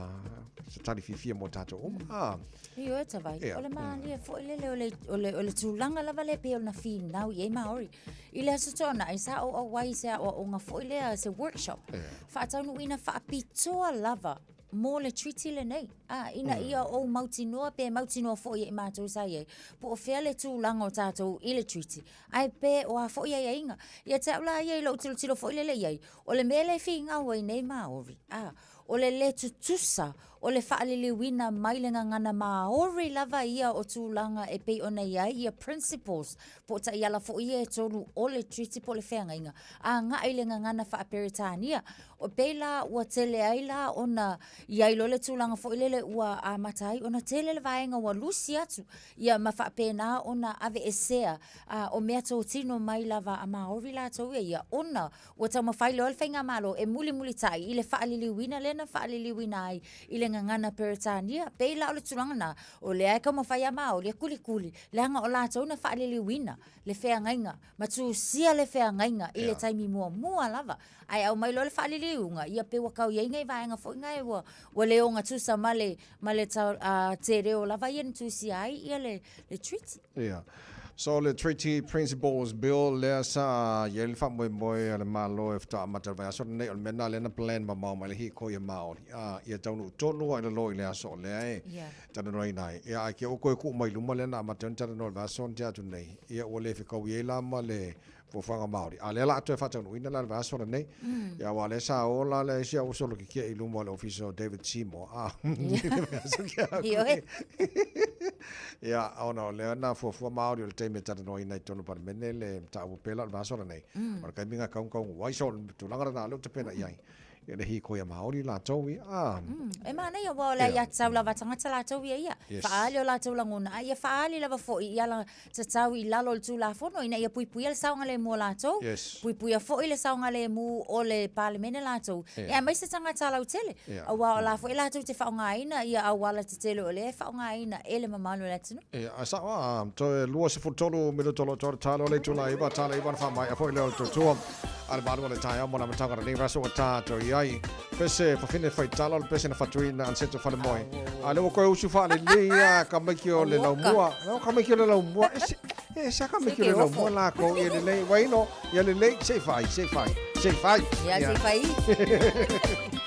se tali fiafia mo tatou uma. A. Ioe Tavai, Ia. o le mālie foi lele o le, o le, o le tulaga lava lea pei ona finau i ai Māori. I le Aso Toonai, sa ou auai i se aoaoga foi lea, se workshop, faataunuuina faapitoa lava mo le treaty lenei. A, ina ia ou mautinoa pe mautinoa foi e i matou sa i ai, po o fea le tulaga o tatou i le treaty, ae pe o a foi aiaiga. Ia te au la ia i lou tilotilo foi lele i ai, o le mea lea e finau ai nei Māori, a, o le lē tutusa o le faaliliuina mai le gagana Māori lava ia o tulaga e pei ona i ai ia principles po o taiala foi ia e tolu o le Treaty po o le feagaiga agai i le gagana faa-Peretania. O pei la ua tele ai la ona i ai loa le tulaga foi lele ua amata ai ona tele le vaega ua lusi atu ia ma faapena ona aveesea a o meatotino mai lava a Māori latou ia ia ona Ua taumafai loa le Faigamalo e mulimulitai i le faaliliuina lea na faaliliuina ai i le gagana Peretania. Pei la o le tulaga lena, o lea e taumafai a Maori e kulikuli, leaga o latou na faaliliuina le feagaiga ma tusia le feagaiga i le taimi muamua lava. Ae aumai loa le faaliliuga, ia pei ua tau i ai nai vaega foi na ua ua le ogatusa ma le ma le te reo lava ia na tusia ai ia le treaty. Ia. So le Treaty Principles Bill lea sa i ai le faamoemoe a le Malo e faatoa amata i le vaiaso lenei, o le mea lena lea na plan mamao mai le hīkoi a Māori, ā, ia taunuu tonu lava i lalo i le aso o lea e talanoaina ai. Ia, ae ke ua toe tuu mai i luma lea na amata ai ona talanoa i le vaiaso na tea atu nei, ia ua le fetaui ai la ma le fuafuaga Māori. A o lea o le a toe faataunuuina la le vaiaso lenei. Ia, aua o lea sa ola le isi au solo kekee i luma o le ofisa o David Seymour. A, i le vaiaso tea atu nei. Ia, ona o lea na fuafua Māori o le taimi e talanoaina i totonu o le Palemene le mataupu pela o le vaiaso lenei. O le taimi na taugataunuu ai. So, o le tulaga lena lea ua tapena i ai. Ia le hīkoi a Māori latou ia. A. E manaia, aua o le aiatatau lava a tagata latou ia ia. Faaali o latou lagona, a ia faaali lava foi i ala tatau i lalo o le Tulafono ina ia puipuia le saogalemu o latou, puipuia foi le saogalemu o le Palemene latou, ia aemaise tagata lautele, aua o la foi latou te faaaogaina ia auala tetele o lea e faaaogaina e le mamalu o le atunuu. Ia, ae sao a, toe 23 minuta o lo o toa le talo o le itula 9, tala 9 ona faamaea foi lea o le tautua a le Malo o le taeao mo le amataga o lenei vaiaso ua tatou i ai. Pese fafine faitala o le pese na fatuina Anseto Falemoe. A lea ua toe usu faalelei a ka maiki o le laumua. Lea ka maiki o le laumua. E se, e se ka maiki o le laumua lakou ia lelei. Waino, ia lelei, se i fai, se i fai, se i fai. Ia, se i fai.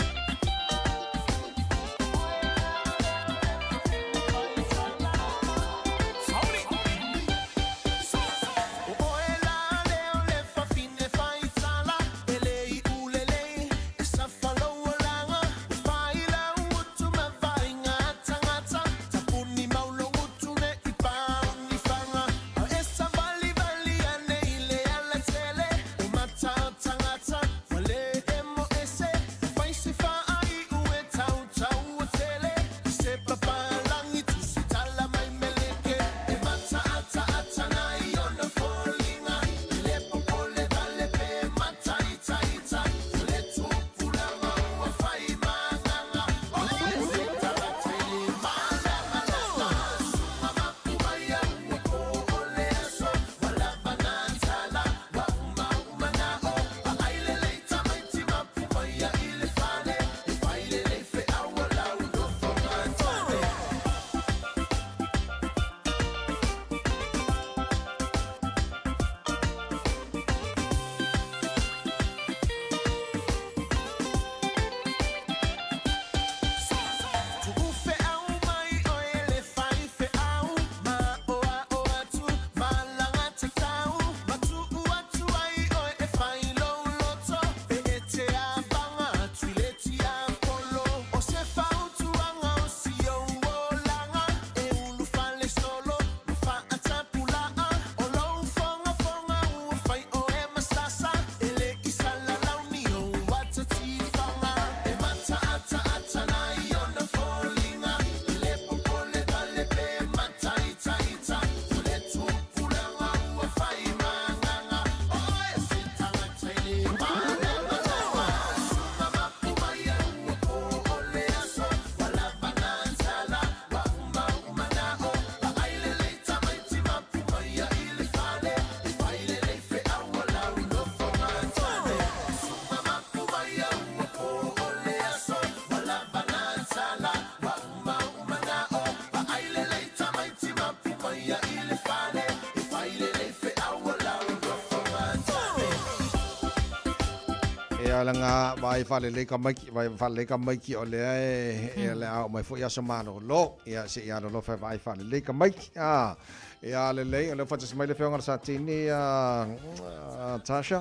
Ia laga vaai faalelei tamaiti, vaai faalelei tamaiti o lea e o le a oo mai foi aso malolo. Ia se i alolofa e vaai faalelei tamaiti. A, ia lelei, o lea ua faatasi mai le Afioga i le Satini a Tasha.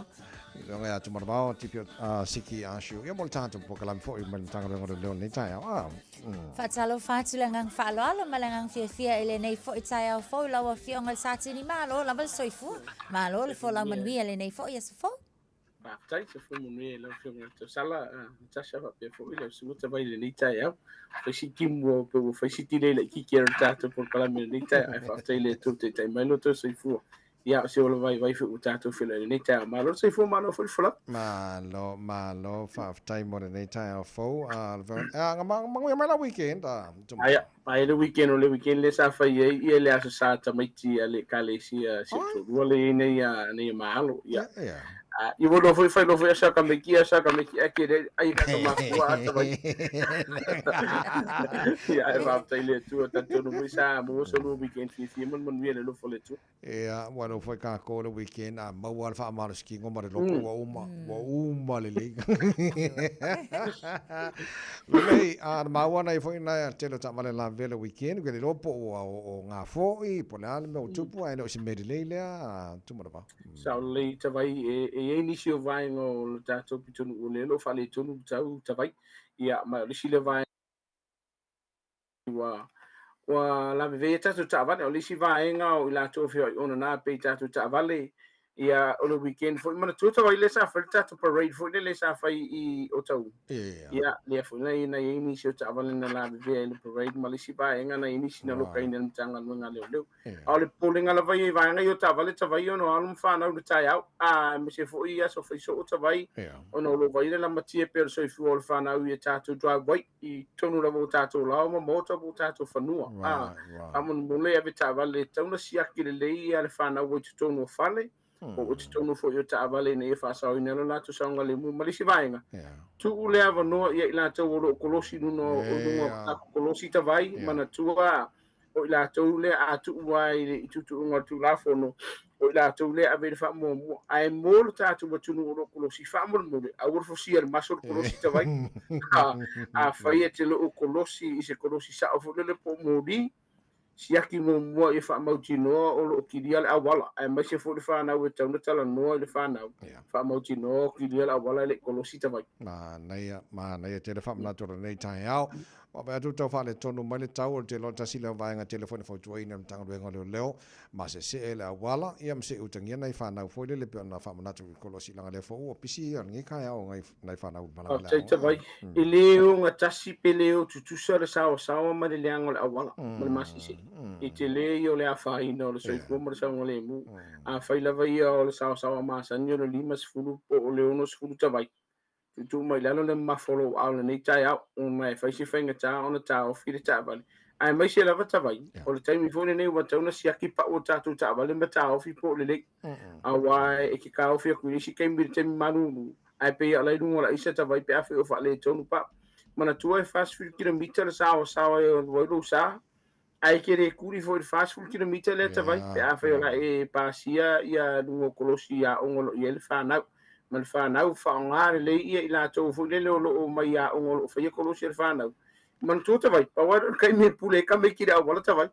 Le Afioga ia Tumanavao Tipi Siki Ashu. Ia mo le tatou polokalame foi mai le Matagaluega o Leoleo i lenei taeao. A. Faatalofa atu le agaga faaaloalo ma le agaga fiafia i lenei foi taeao fou lau Afioga i le Satini. Malo lava le soifua, malo le folau manuia i lenei foi aso fou. Faafetai, soifua manuia i lau Afioga i le Tausala, Natasha faapea foi lau Susuga Tavai i lenei taeao. Fai si timu ua pei ua fai si delay laitiiti o le tatou polokalame i lenei taeao, ae faafetai i le Atua ua taitai mai lo outou soifua. Ia, o se ola vaivai foi ua tatou feiloai i lenei taeao. Malo le soifua, malo foi le folau. Malo, malo, faafetai mo lenei taeao fou. A, manuia mai la weekend. Aia, aia le weekend, o le weekend lea sa fai ai ia le Aso Sa tamaiti a le Ekalesia si ou toalua lea i ai nei a nei ma alo. Ia. A, ia ua iloa foi fai loa foi Aso Sa tamaiti, Aso Sa tamaiti, ae tele ai ka mafua a tamaiti. Ia, ae faafetai i le Atua, talitonu foi sa maua so lua weekend fiafia ma le manuia i le alofa o le Atua. Ia, ua iloa foi tatou le weekend a maua le faamalositino ma le loto ua uma, ua uma lelei. Lelei, a na maua nai foi nai a tele o taavale lavevea le weekend, ou te le iloa po ua o gafo'i, po o le a le mea ua tupu, ae le o se mea lelei lea, Tumanavao. Sao lelei Tavai, e i ai nisi o vaega o le tatou pitonuu o lea o lo o faaletonu le tau Tavai. Ia, ma o le isi lea vaega ua ua lavevea tatou taavale. O le isi vaega o i latou e feoai ona na pei tatou taavale ia o le weekend foi manatua tau ai lea sa fai le tatou parade foi lele sa fai i Otahuhu. Ia lea foi na na i ai nisi o taavale na lavevea i le parade ma le isi vaega na i ai nisi na lokaina e le Matagaluega a Leoleo. A o le popolega lava ia i vaega ia o taavale tavai ona o alo ma fanau i le taeao, a aemaise foi i aso faisoo tavai ona o lo o vaai le lamatia pea o le soifua o le fanau i a tatou driveway i totonu lava o tatou laoa ma maota po o tatou fanua. A faamolemole ave taavale e tatau ona siaki lelei ia le fanau ua i totonu o fale, po o totonu foi o taavale ina ia faasaoina lo latou saogalemu. Ma le isi vaega, tuu le avanoa ia i latou o lo o kolosi i luga o luga o tatou kolosi tavai, manatua o i latou lea a tuu ai i tuutuuga o le Tulafono, o i latou lea e ave i le faamuamua. Ae mo le tatou atunuu o lo o kolosi, faamolemole, aua le fosia i le maso le kolosi tavai. Afai e te le o kolosi i se kolosi sao foi lele po o moli, siaki muamua ia faamautinoa o lo o kilia le auala, aemaise foi le fanau e tatau ona talanoa i le fanau, faamautinoa o kilia le auala e le i kolosi tavai. Manaia, manaia tele faamanatu o lenei taeao. Ua vaai atu tau faaletonu mai le tau o le tele o le tasi lea o vaega tele foi na fautuaina e le Matagaluega o Leoleo ma sese'e le auala, ia ma se'i utagia nai fanau foi lele pei ona faamanatu i kolosi leaga lea foi ua pisi ia lenei taeao nai nai fanau i malaga le Faafetai Tavai. E le ogatasi pe le o tutusa le saoasaoa ma le leaga o le auala ma le masese. E tele ia o le afaina o le soifua ma le saogalemu. Afai lava ia o le saoasaoa masani o le 50 po o le 60 tavai, Tuutuu mai lalo le mamafa o lou aao i lenei taeao, ona e fai se faigata ona taofi le taavale, aemaise lava Tavai, o le taimi foi lenei ua tatau ona siaki pau o tatou taavale ma taofi po o lelei. Aua e te taofi atu i le isi taimi i le taimi malulu, ae pei o la i luga o le aisa Tavai pe afai o faaletonu pau. Manatua e 40 kilomita le saoasaoa e alu ai lou sa, Ae e te le tuli foi i le 40 kilomita lea Tavai, pe afai o la e pasia ia luga o kolosi i aoga o lo o i ai le fanau. Ma le fanau, faaaoga lelei ia i latou foi lele o lo o mai i aoga o lo o faia kolosi a le fanau. Manatua Tavai, pau lava lea o le taimi e pule ai tamaiti i le auala Tavai.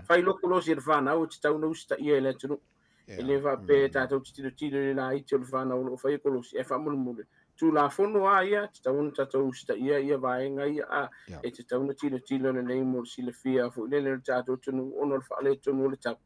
Fai loa kolosi a le fanau e tatau ona usitaia e le atunuu. E le faapea tatou te tilotilo i le laiti o le fanau o lo o faia kolosi, ae faamolemole, Tulafono a ia, tatau ona tatou usitaia ia vaega ia, a e tatau ona tilotilo lelei mo le silafia foi lele o le tatou atunuu ona o le faaletonu o le tau,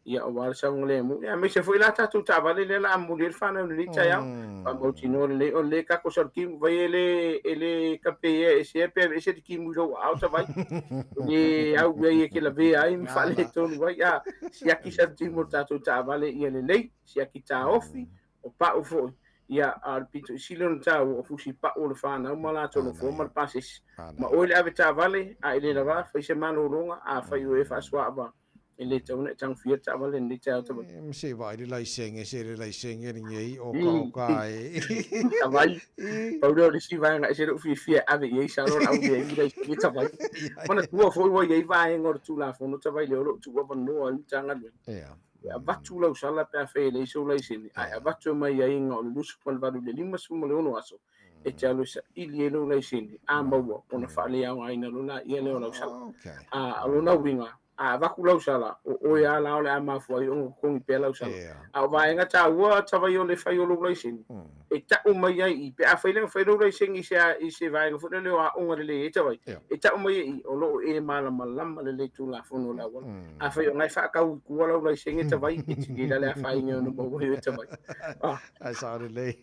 ia aua le saogalemu. Ia aemaise foi la tatou taavale lea o le a momoli ai le fanau i lenei taeao, faamautinoa lelei o le kako sau timu, vai e le e le kape ea esea pe aveese le timu i lou aao tavai, e le au i ai e te lavea ai ma faaletonu ai, a siaki sau timu o le tatou taavale ia lelei, siaki taofi, o pau foi, ia, a o le pito i sili ona taua, o fusi pau o le fanau ma latou nofoa ma le pasese. Ma oe le ave taavale, a e le lava, fai se malologa, afai o e faasoaava, e le tatau ona e tagofia le taavale i lenei taeao tamaiti. Ma se i vaai le laisene, se le laisene lenei o ka o ka e. Tavai, pau lea o le isi vaega ese lou fiafia e ave i ai salo le au i ai laisene tavai. Manatua foi ua i ai vaega o le Tulafono tavai lea o lo o tuuavanoa ai le Matagaluega. E avatu lau sala pe afai e leai sou laisene, ae avatu e mai aiaiga o le 28 i le 56 aso e te alu e saili ai lou laisene, a maua ona faaleaogaina loa laia lea o lau sala. A o lona uiga, a avatu lau sala, o oe lava la o le a mafua ai ona totogi pea lau sala. A o vaega taua tavai o le fai o lou laisene, e tau mai ai i i, pe afai lea na fai lou laisene i se, i se vaega foi lele o aoga lelei ai tavai, e tau mai ai i i, o lo o e malamalama lelei i Tulafono o le auala. Afai o lena e faatau i tua lau laisene tavai, e tele la le afaina e ono maua ai oe tavai. Ae sao lelei.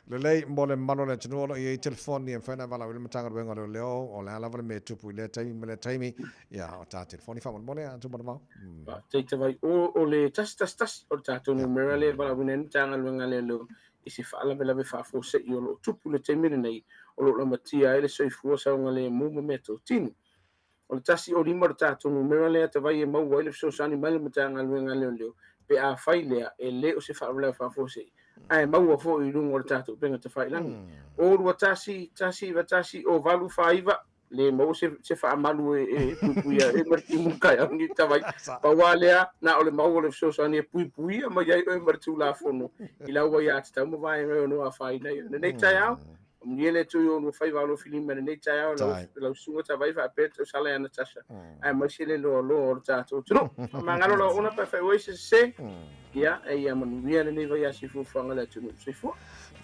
Lelei mo le mamalu o le atunuu o lo o i ai telefoni e mafai ona valaau i le Matagaluega o Leoleo, o le a lava le mea e tupu i lea taimi ma lea taimi, ia, o ta telefoni faamolemole a Tumanavao. Faafetai tavai. O le 111 o le tatou numera lea e valaauina ai le Matagaluega a Leoleo i se faalavelave faafuasei o lo o tupu i le taimi lenei, o lo o lamatia ai le soifua saogalemu ma meatotino. O le 105 le tatou numera lea tavai e maua ai le fesoasoani mai le Matagaluega a Leoleo pe afai lea e le o se faalavelave faafuasei ae maua foi i luga o le tatou upega tafailagi. O 21 191 o 849 le maua se, se faamalu e, e puipuia e ma le timu taeao ni tavai. Pau lava lea, na o le maua o le fesoasoani e puipuia mai ai oe ma le Tulafono i lau aiatatau ma vaega e ono afaina ai. Lenei taeao, Manuia le Atua i oulua faiva alofilima i lenei taeao, lau, lau susuga Tavai faapea le tausala ia Natasha, aemaise le loaloa o le tatou atunuu. Faamagalo lau auauna pe afai ua i se sese, ia, e ia manuia lenei vaiaso i fuafuaga a le atunuu. Soifua.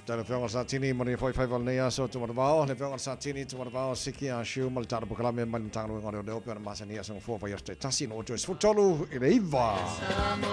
Faafetai i le Afioga i le Satini, manuia foi faiva o lenei aso Tumanavao. Le Afioga i le Satini Tumanavao, Siki Ah Siu ma le tatou polokalame mai le Matagaluega o Leoleo pei ona masani i aso gafua vaiaso taitasi 9 13 i le 9.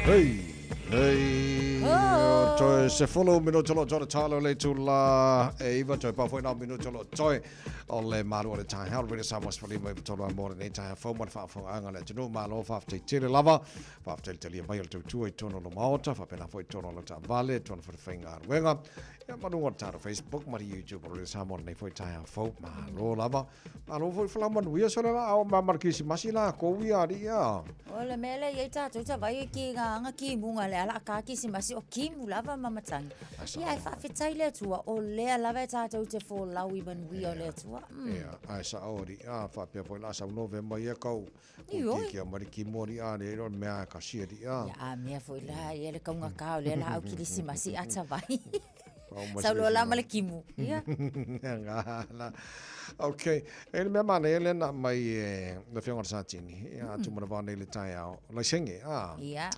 Hei, hei, Ho! Toe 10 minuta o lo o toe talo le itula e 9, toe pau foi na o minuta o lo o toe o le malu o le taeao. Le Radio Samoa 15 i tolu a mo lenei taeao fou ma le faafofogaaga a le atunuu. Malo faafetai tele lava. Faafetai le talia mai o le tautua i totonu o lo maota, faapena foi i totonu o lau taavale, totonu foi o le faigaluega. Ia ma luga o le tatou Facebook ma le YouTube o le Radio Samoa lenei foi taeao fou. Malo lava. Malo foi folau manuia sole la ao ma ma le Kirisimasi lakou ia alii a. O le mea lea e i ai tatou tavai e ki ngā anga kimuga le ala ka Kirisimasi o kimu lava ma matangi. Ia ae faafetai le Atua o lea lava e tatou te folau i manuia o le Atua. Ia, ae sao alii a, faapea foi la sau Novema ia kau Kiki mai le kimu alii a le o le mea a kasi alii a. Ia a mea foi la ia le kaugata o lea la au Kirisimasi a tavai. Sau loa la ma le kimu. Ia. Ngala. Okay. E le mea manaia lea na aumai e le Afioga i le Satini, ia atu ma le vao nei i le taeao, laisene, a. Ia.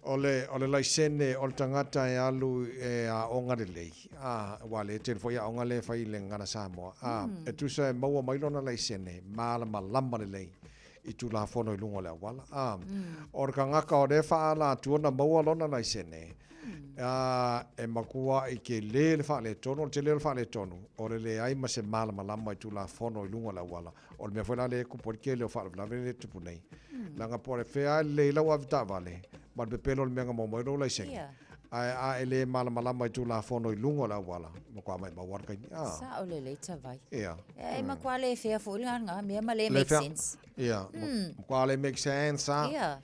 O le, o le laisene o le tagata e alu e aoga lelei, a, aua o lea e tele foi aoga lea e fai i le Gagana Samoa, a, e tusa e maua mai lona laisene, malamalama lelei i Tulafono i luga o le auala, a. O le tagata o lea e faaalatua ona maua lona laisene, a, e matuai tele le faaletonu, o le tele o le faaletonu, o le leai ma se malamalama i Tulafono i luga o le auala. O le mea foi la lea e tupu ai le tele o faalavelave lea e tupu nei. Leaga po o le fea lava e lelei ai lau avetaavale, ma le pepelo o le mea na maua mai ai lou laisene, ae a e le malamalama i Tulafono i luga o le auala, e matua maumau lava le taimi. A. Sao lelei tavai. Ia. E matua le fea foi le nga mea ma le make sense. Ia. Matua le make sense a. Ia.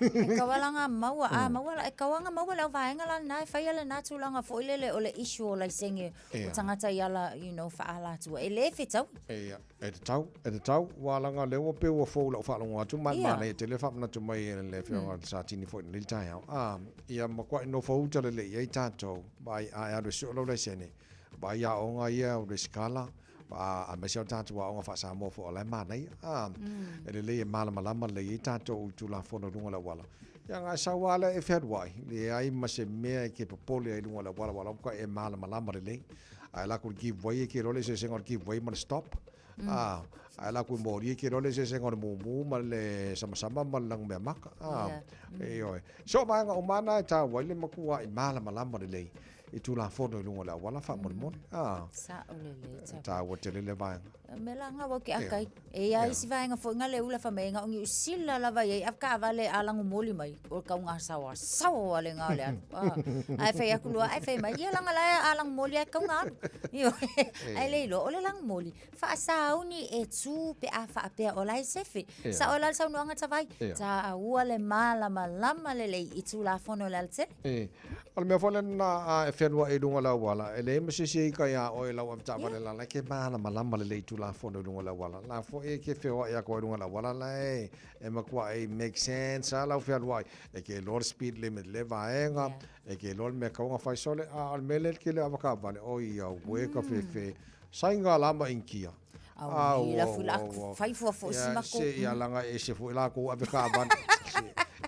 E kau ala nga maua, a maua la, e kau anga maua le au vaenga la na e whaia le nā tūlanga foi lele o le issue o laisenge o tangata i ala, you know, whaala atua. E le whetau. Ia, e te tau, e te tau, wā langa lea ua peu ua fou lau whaalongo atu, ma yeah. e te le whaamanatu mai e le whionga mm. sa tini foi nei taeao. A, ia makuai no whauta le le i ai tātou, vai a e alu e sio lau laisene, vai a onga ia o resikala, aemaise o tatou aoga faa-Samoa foi o la e manaia. A, e lelei e malamalama lelei ai tatou i Tulafono i luga o le auala. Ia nga e sau lava lea e fealuai, leai ma se mea e ke popole ai i luga o le auala, aua o la ua e malamalama lelei. A e alu atu i le give way e ke iloa le eseesega o le give way ma le stop. A, a e alu atu i moli e ke iloa le eseesega o le mumu ma le samasama ma le lanumeamata. A, ioe. So o vaega uma lava na e taua ai le matuai malamalama lelei i Tulafono i luga o le auala faamolemole. A. Sao lelei tau. Taua tele lea vaega. Me la nga wau ke akai. E ia isi vaega foi nga le ula fa me nga ongi usila lava ia i ka vale a langu moli mai o kau nga sawa sawa le nga le alu. Ai fai aku lua ai fai mai ia langa la a langu moli ai kau nga alu. Io ai le ilo o le langu moli faasauni e tū pe a faapea o la e sefe. Sao la le saunoaga tavai. Taua le malamalama lelei i Tulafono o le alatele. E. O le mea foi lena a e fealuai i luga o le auala, e leai ma se isi e ika iā oe i lau avetaavale la la e ke malamalama lelei i Tulafono i luga o le auala. La foi e ke feoai aku ai i luga o le auala la e e matuai make sense lava lau fealuai. E ke iloa le speed limit i lea vaega, e ke iloa le mea e tatau ona fai sole, a o le mea lea e tele o avetaavale, oi auē ka fefe. Sainga la ma Initia. Au, la fui la fai fua fo si mako. Se ia langa e se foi la ko ave ka van.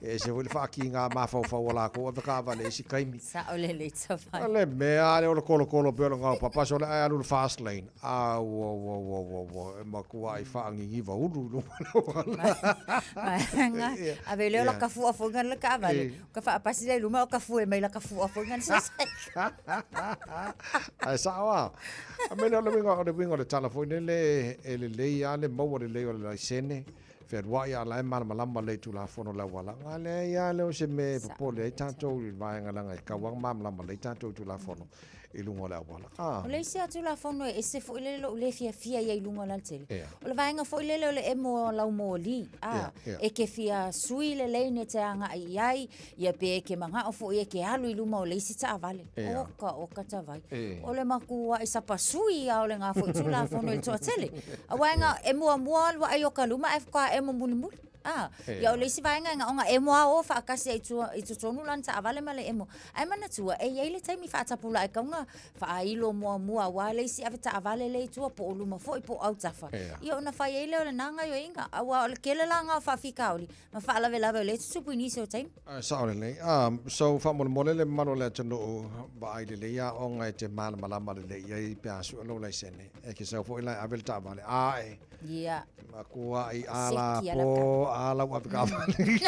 E se foi le whaaki ngā mafaufau o lākou ave ka vale isi kaimi. Sa o le leita vai. Le mea ale o le kolo kolo pe o le ngau papa so le ai alu le fast lane. Au, au, au, au, au, au, e makua ai whaangigiva ulu i lunga le wala. Nga, ave leo la kafua fo ngana le ka vale. Ka whaapasi le luma o kafua e mai la kafua fo ngana sa sai. Ae sao a. A mea lea o le uiga, o le uiga o le tala foi lele, e lelei lava le maua lelei o le laisene, fealuai a o la e malamalama lelei i Tulafono o le auala. A leai lava lea o se mea e popole ai tatou i le vaega leaga e tatau lava ona malamalama lelei tatou i Tulafono i luga o le auala. A. O le isi lava Tulafono e ese foi lele lou le fiafia ai i luga o le alatele, o le vaega foi lele o le emo o lau moli, a, e ke fia sui le lane e te agai i ai, Ia pe e ke manao foi e ke alu i luma o le isi taavale. Oka, oka tavai. O le makua i sapa sui ia o le ngā foi Tulafono i le toatele. Aua e ngā, e muamua alu ai o ka luma e whaka emo mulimuli. Ah, ia o le isi vaega e ngaonga emo a o whaakasi ai tua, i totonu lana taavale ma le emo. Ae manatua, e iai le taimi whaatapula e kaunga whaailo muamua aua le isi ave taavale le i tua po o luma foi po o autafa. Ia ona whai ai lea o le nā ngaioiga. Aua o le kele la ngā o whaafikaoli, Ma faalavelave o lea e tutupu i nisi o taimi. Ae sao lelei. So faamolemole le mamalu o le atunuu, vaai lelei aoga e te malamalama lelei i ai pe a sue lou laisene. E ke sau foi la e ave le taavale ae. Ia. Makuai a la po a lau ave taavale.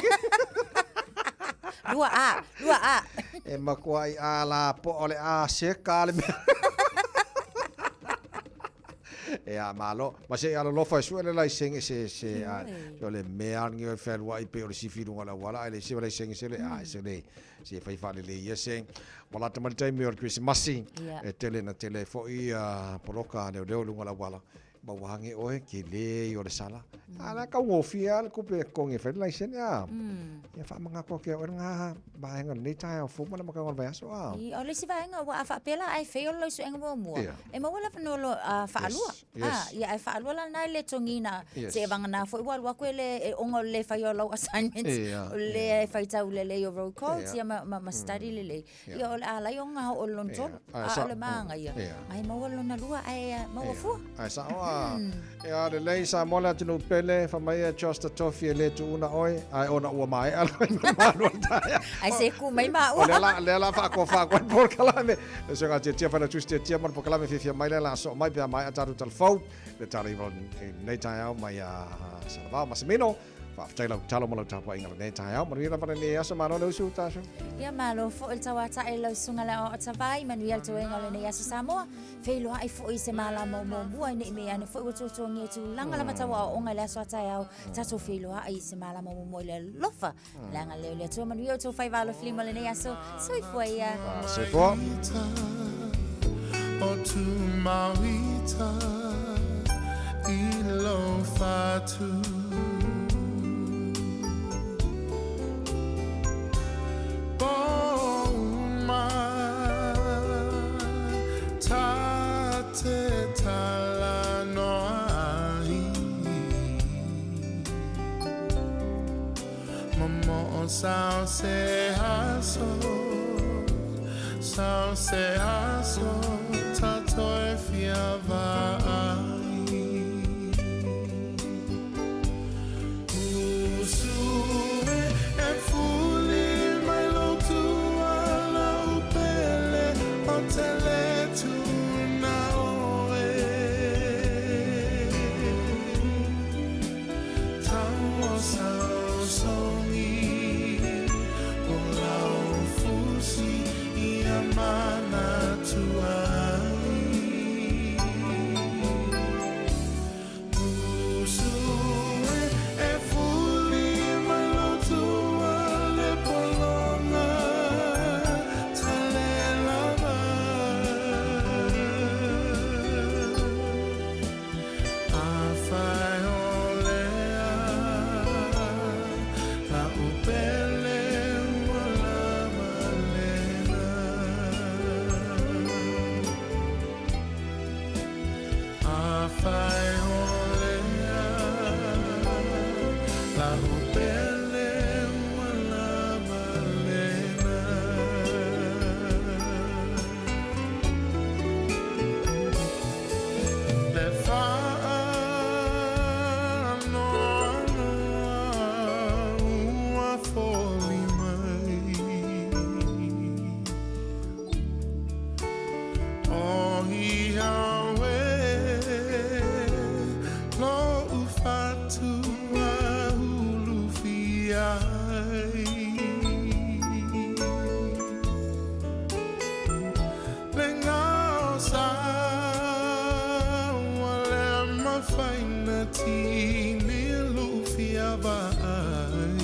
Lua a, lua a. E matuaʻi a lapoa o le a seka le mea. Ia, malo. Ma se i alolofa e sue le laisene se se a o le mea lenei o e fealuai pei o le sifi i luga o le auala ae leai se laisene se le a se le se fai faalelei ia se ua lata mai le taimi o le Kerisimasi e tele na tele ai foi poloka a leoleo i luga o le auala ma ua age oe tele ia o le sala. A o le a taugofie lava le tupe e totogi e fai le laisene a. Ia faamanatu atu ia oe lena vaega o lenei taeao fou ma le amataga o le vaiaso a. O le isi vaega aua a faapea la ae fail lau suega muamua, e maua le avanoa faalua. Ia ae faalua la lena e le togiina seivagana foi ua alu atu e le ona o le le faia o lau assignments, o le le faitau lelei o road codes ia ma study lelei. Ia o le a alai ona oo i le lona tolu. A o le magaia, ai maua le lona lua ae maua fua. Ae sao a. Ia lelei Samoa le atunuu pele, fai mai e Josta Tofi e le tuuna oe, ae ona ua maea le malu o le taeao. Ae se ku mai maua. O lea la, lea la faatofa atu ai le polokalame. Le suega tiatia Failautusi Tiatia ma le polokalame fiafia mai lea la a soo mai pe a maea tatou talafou. Le tala iwa i lenei taeao mai a Salavao Masamino. Faafetai lau tatalo ma lau tapuaiga lenei taeao. Manuia lava lenei aso, malo le usu, Tasha. Ia malo foi le tauataʻi i lau susuga le aoao Tavai, manuia le toega o lenei aso Samoa. Feiloai foi i se malama o muamua ina i mea ane foi ua tuatuagia i tulaga lava tau aoaoga i le aso a taeao. Tatou feiloai i se malama o muamua i le alofa le agalelei o le Atua. Manuia outou faiva alofilima o lenei aso. Soifua ia. Soifua. O Tumauita i lou fatu. Pouma ta te talanoa ai. Momoo sao se aso, sao se aso tatou e fia vaai. Usu e, e fuli mai lou tuala o pele o te le tuna oe. Tau o sao songi o lau fusi ia manatu ai. Usu e, e fuli mai lou tua le pologa tale lava. Afai o lea la'u pele ua lava lena. Afai o lea la'u pele ua lava lena. Le faanoanoa ua foli mai O ia oe lo'u fatu ulufia ai. Le gao sa ua le mafai na tini lufia vaai.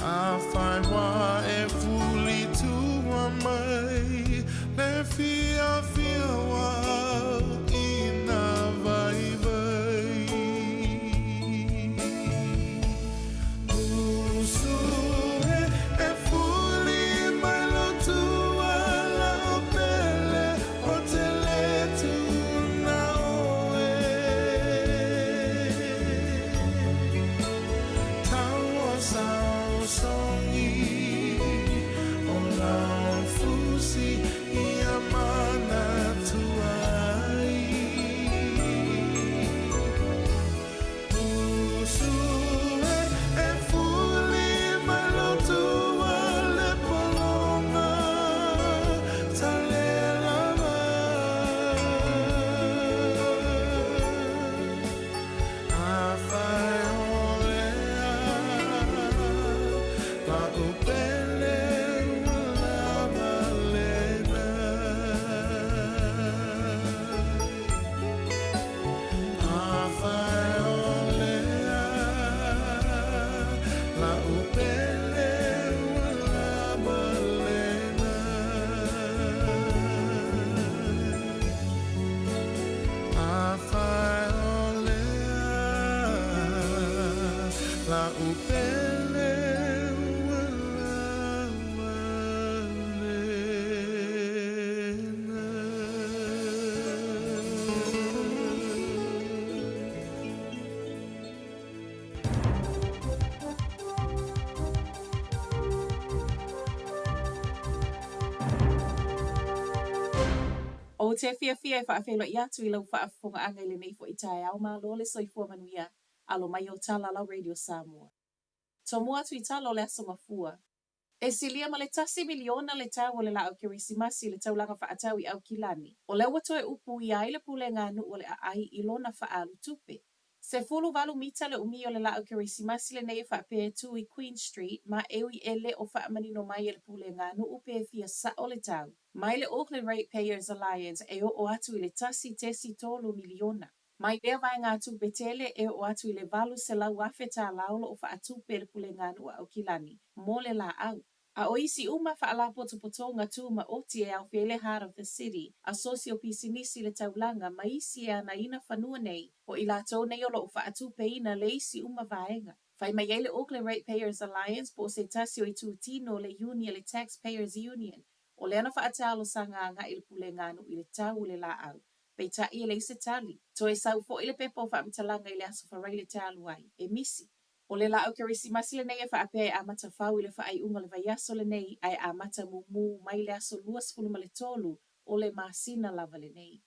Afai ua e fuli tua mai le fiafia ua i na vaivai. Usu e, e fuli mai lou tua la'u pele o te le tuuna oe. Tau o sao songi o lau fusi ia manatu. La'u pele ua lava lena. Ou te fiafia e faafeiloai atu i lau faafofogaaga i lenei foi taeao malo le soifua manuia alo mai o tala lau Radio Samoa. Tomua atu i tala o le Aso Gafua. E silia ma le tasi miliona le tau o le laau Kerisimasi i le taulaga faatau i Aukilani. O lea ua toe upuia ai le pulega nuu o le aai i lona faaalu tupe. 18 mita le umi o le laau Kerisimasi lenei e faapea e tu i Queen Street ma e ui e le o faamanino mai e le pulega nuu pe fia sao le tau mai le Auckland Ratepayers Alliance e oo atu i le 1.3 miliona. Mai lea vaegatupe tele e oo atu i le $800,000 tālā o lo o faatupe e le Puleganuu a Aukilani mo le laau. A o isi uma faalapotopotoga tumaoti e aofia ai le Heart of the City, Asosi o Pisinisi i le Taulaga ma isi e anaina fanua nei, o i latou nei o lo o faatupeina le isi uma vaega. Fai mai ai le Auckland Ratepayers Alliance po o se tasi o itutino o le iuni a le Taxpayers Union, o lea na faatalosaga agai i le Puleganuu i le tau o le laau Peitai e leai se tali. Toe sau foi le pepa o faamatalaga i le Aso Faraile talu ai, e misi. O le laau Kerisimasi lenei e faapea e amata fau i le faaiuga o le vaiaso lenei ae amata mumu mai le aso 23 o le masina lava lenei.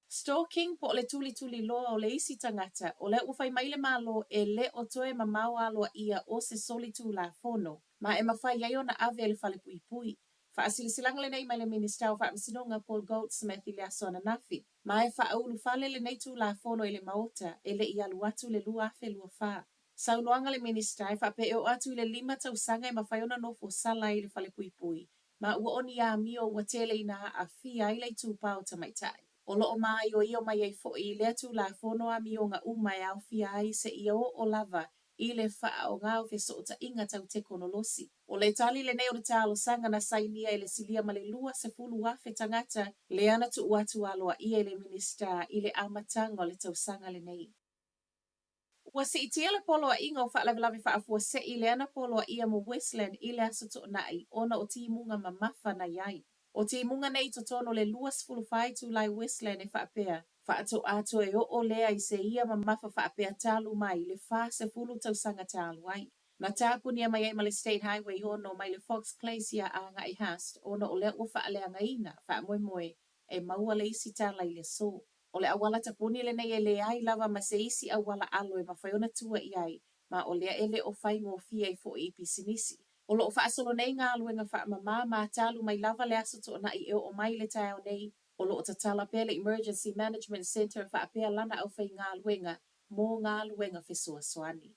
Stalking po o le tulituli loa o le isi tagata, o lea ua fai mai le Malo e le o toe mamao aloaia o se solitulafono ma e mafai ai ona ave i le falepuipui. Faasilasilaga lenei mai le Minisita o Faamasinoga Paul Goldsmith i le aso ananafi, ma e faaulufale lenei Tulafono i le Maota e le i alu atu le 2024. Saunoaga le Minisita e faapea e oo atu i le lima tausaga e mafai ona nofo sala ai i le falepuipui, ma ua o ni amio ua tele ina aafia ai le itupa o tamaitai. O lo o maioio mai ai foi i lea Tulafono amioga uma e aofia ai seia oo lava i le faaaoga o fesootaiga tau tekonolosi. O le tali lenei o le talosaga na sainia e le silia ma le 20,000 tagata lea na tuu atu aloaia i le Minisita i le amataga o le tausaga lenei. Ua siitia le poloaiga o faalavelave faafuasei lea na poloaia mo Westland i le Aso Toonai ona o timuga mamafa na i ai. O timuga nei i totonu o le 24 itulai Westland e faapea, faatoa toe oo lea i se ia mamafa faapea talu mai le 40 tausaga talu ai. Na tapunia mai ai ma le State Highway 6 mai le Fox Glacier agai Haast ona o lea ua faaleagaina, faamoemoe, e maua le isi tala i le aso. O le auala tapuni lenei e leai lava ma se isi auala alo e mafai ona tua i ai, ma o lea e le o faigofie ai foi i pisinisi. O lo o faasolo nei galuega faamama ma talu mai lava le Aso Toonai e oo mai i le taeao nei, o lo o tatala pea le Emergency Management Centre faapea lana aufaigaluega mo galuega fesoasoani.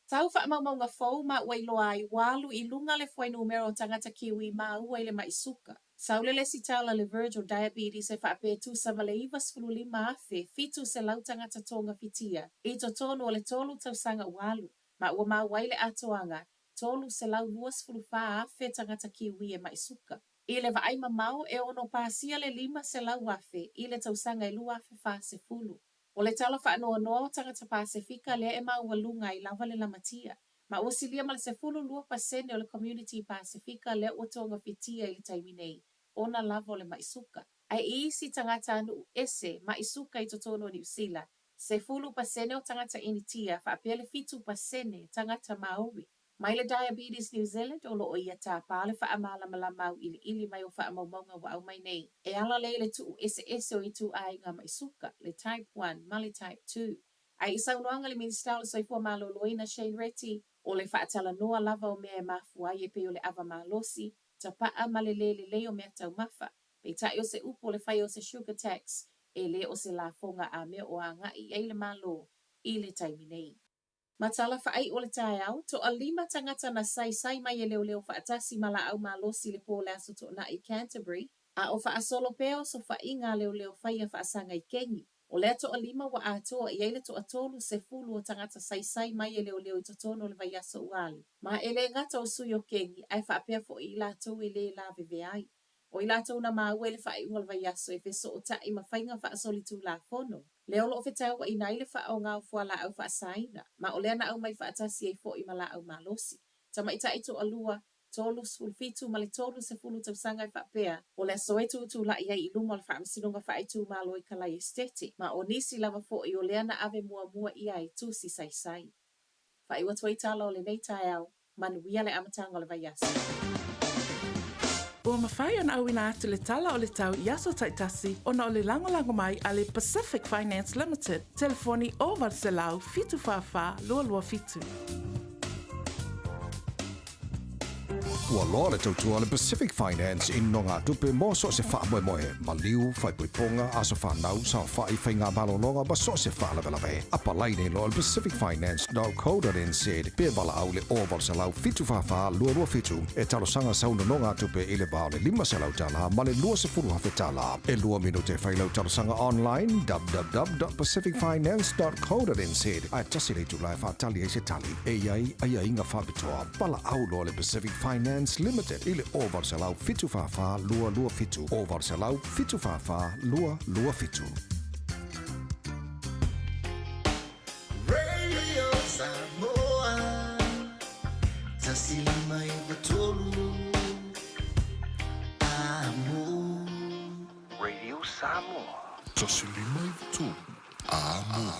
Tau faamaumauga fou ma ua iloa ai ua alu i luga le fuainumera o tagata Kiwi maua i le maʻi suka. Sau le lesitala le Virgil Diabetes e faapea e tusa ma le 95,700 tagata togafitia i totonu o le tolu tausaga ua alu, ma ua maua ai le atoaga 324,000 tagata Kiwi e maʻi suka. I le vaai mamao e ono pasia le 500,000 i le tausaga e 2040. O le tala faanoanoa o tagata Pasefika lea e maualuga ai lava le lamatia, ma ua silia ma le 12% o le community Pasefika lea ua togafitia i le taimi nei ona lava o le maʻi suka. Ae i isi tagatanuu ese maʻi suka i totonu o Niu Sila, 10% o tagata Initia faapea le 7% tagata Maori. Mai le Diabetes New Zealand o lo o ia tāpā le faamalamalama auiliili mai o faamaumauga ua aumai nei e ala lea i le tuu eseese o ituaiga maʻi suka, le Type 1 ma le Type 2. Ae i saunoaga le Minisita o le Soifua Maloloina Shane Reti, o le faatalanoa lava o mea e mafua ai e pei o le ava malosi, tapaa ma le lē lelei o mea taumafa. Peitai o se upu o le fai o se sugar tax e le o se lafoga a mea o agai i ai le Malo i le taimi nei. Ma tala faaiu o le taeao, toalima tagata na saisai mai e leoleo faatasi ma laau malosi i le po o le Aso Toonai i Canterbury, a o faasolo pea osofaiga a leoleo faia faasaga i Kengi. O lea toalima ua atoa i ai le toatolu sefulu o tagata saisai mai e leoleo i totonu o le vaiaso ua alu. Ma e le gata o sui o Kengi, ae faapea foi i latou e le lavevea ai. O i latou na maua i le faaiuga o le vaiaso e fesootai ma faiga faasolitulafono. Lea o lo o fetāuaʻina ai le faaaoga o fualaau faasaina, ma o lea na aumai faatasi ai foi ma laau malosi. Tamaitai toalua, 37 ma le 30 tausaga e faapea, o le aso e tutulai ai i luma o le Faamasinoga Faaitumalo i Kalai Esetete, ma o nisi lava foi o lea na ave muamua ʻia ai tusi saisai. Faaiu atu ai tala o lenei taeao, manuia le amataga o le vaiaso. Ua mafai ona auina atu le tala o le tau i aso taitasi ona o le lagolago mai a le Pacific Finance Limited, telefoni 0800 744 227. Ua loa le tautua a le Pacific Finance i nogatupe mo so o se faamoemoe, maliu, faaipoipoga, aso fanau, saofai, faiga malologa ma so o se faalavelave. Apalai nei loa i le pacificfinance.co.nz pe valaau i le 0800 744 227 e talosaga sau nonogatupe i le va o le $500 ma le $20,000. E lua minute e fai lau talosaga online www.pacificfinance.co.nz ae tasi le itula e faatali ai se tali. E i ai aiaiga faapitoa. Valaau loa le Pacific Finance Limited i le 0800 744 227, 0800 744 227. Radio Samoa 153 Amo. Radio Samoa. 153 Amo.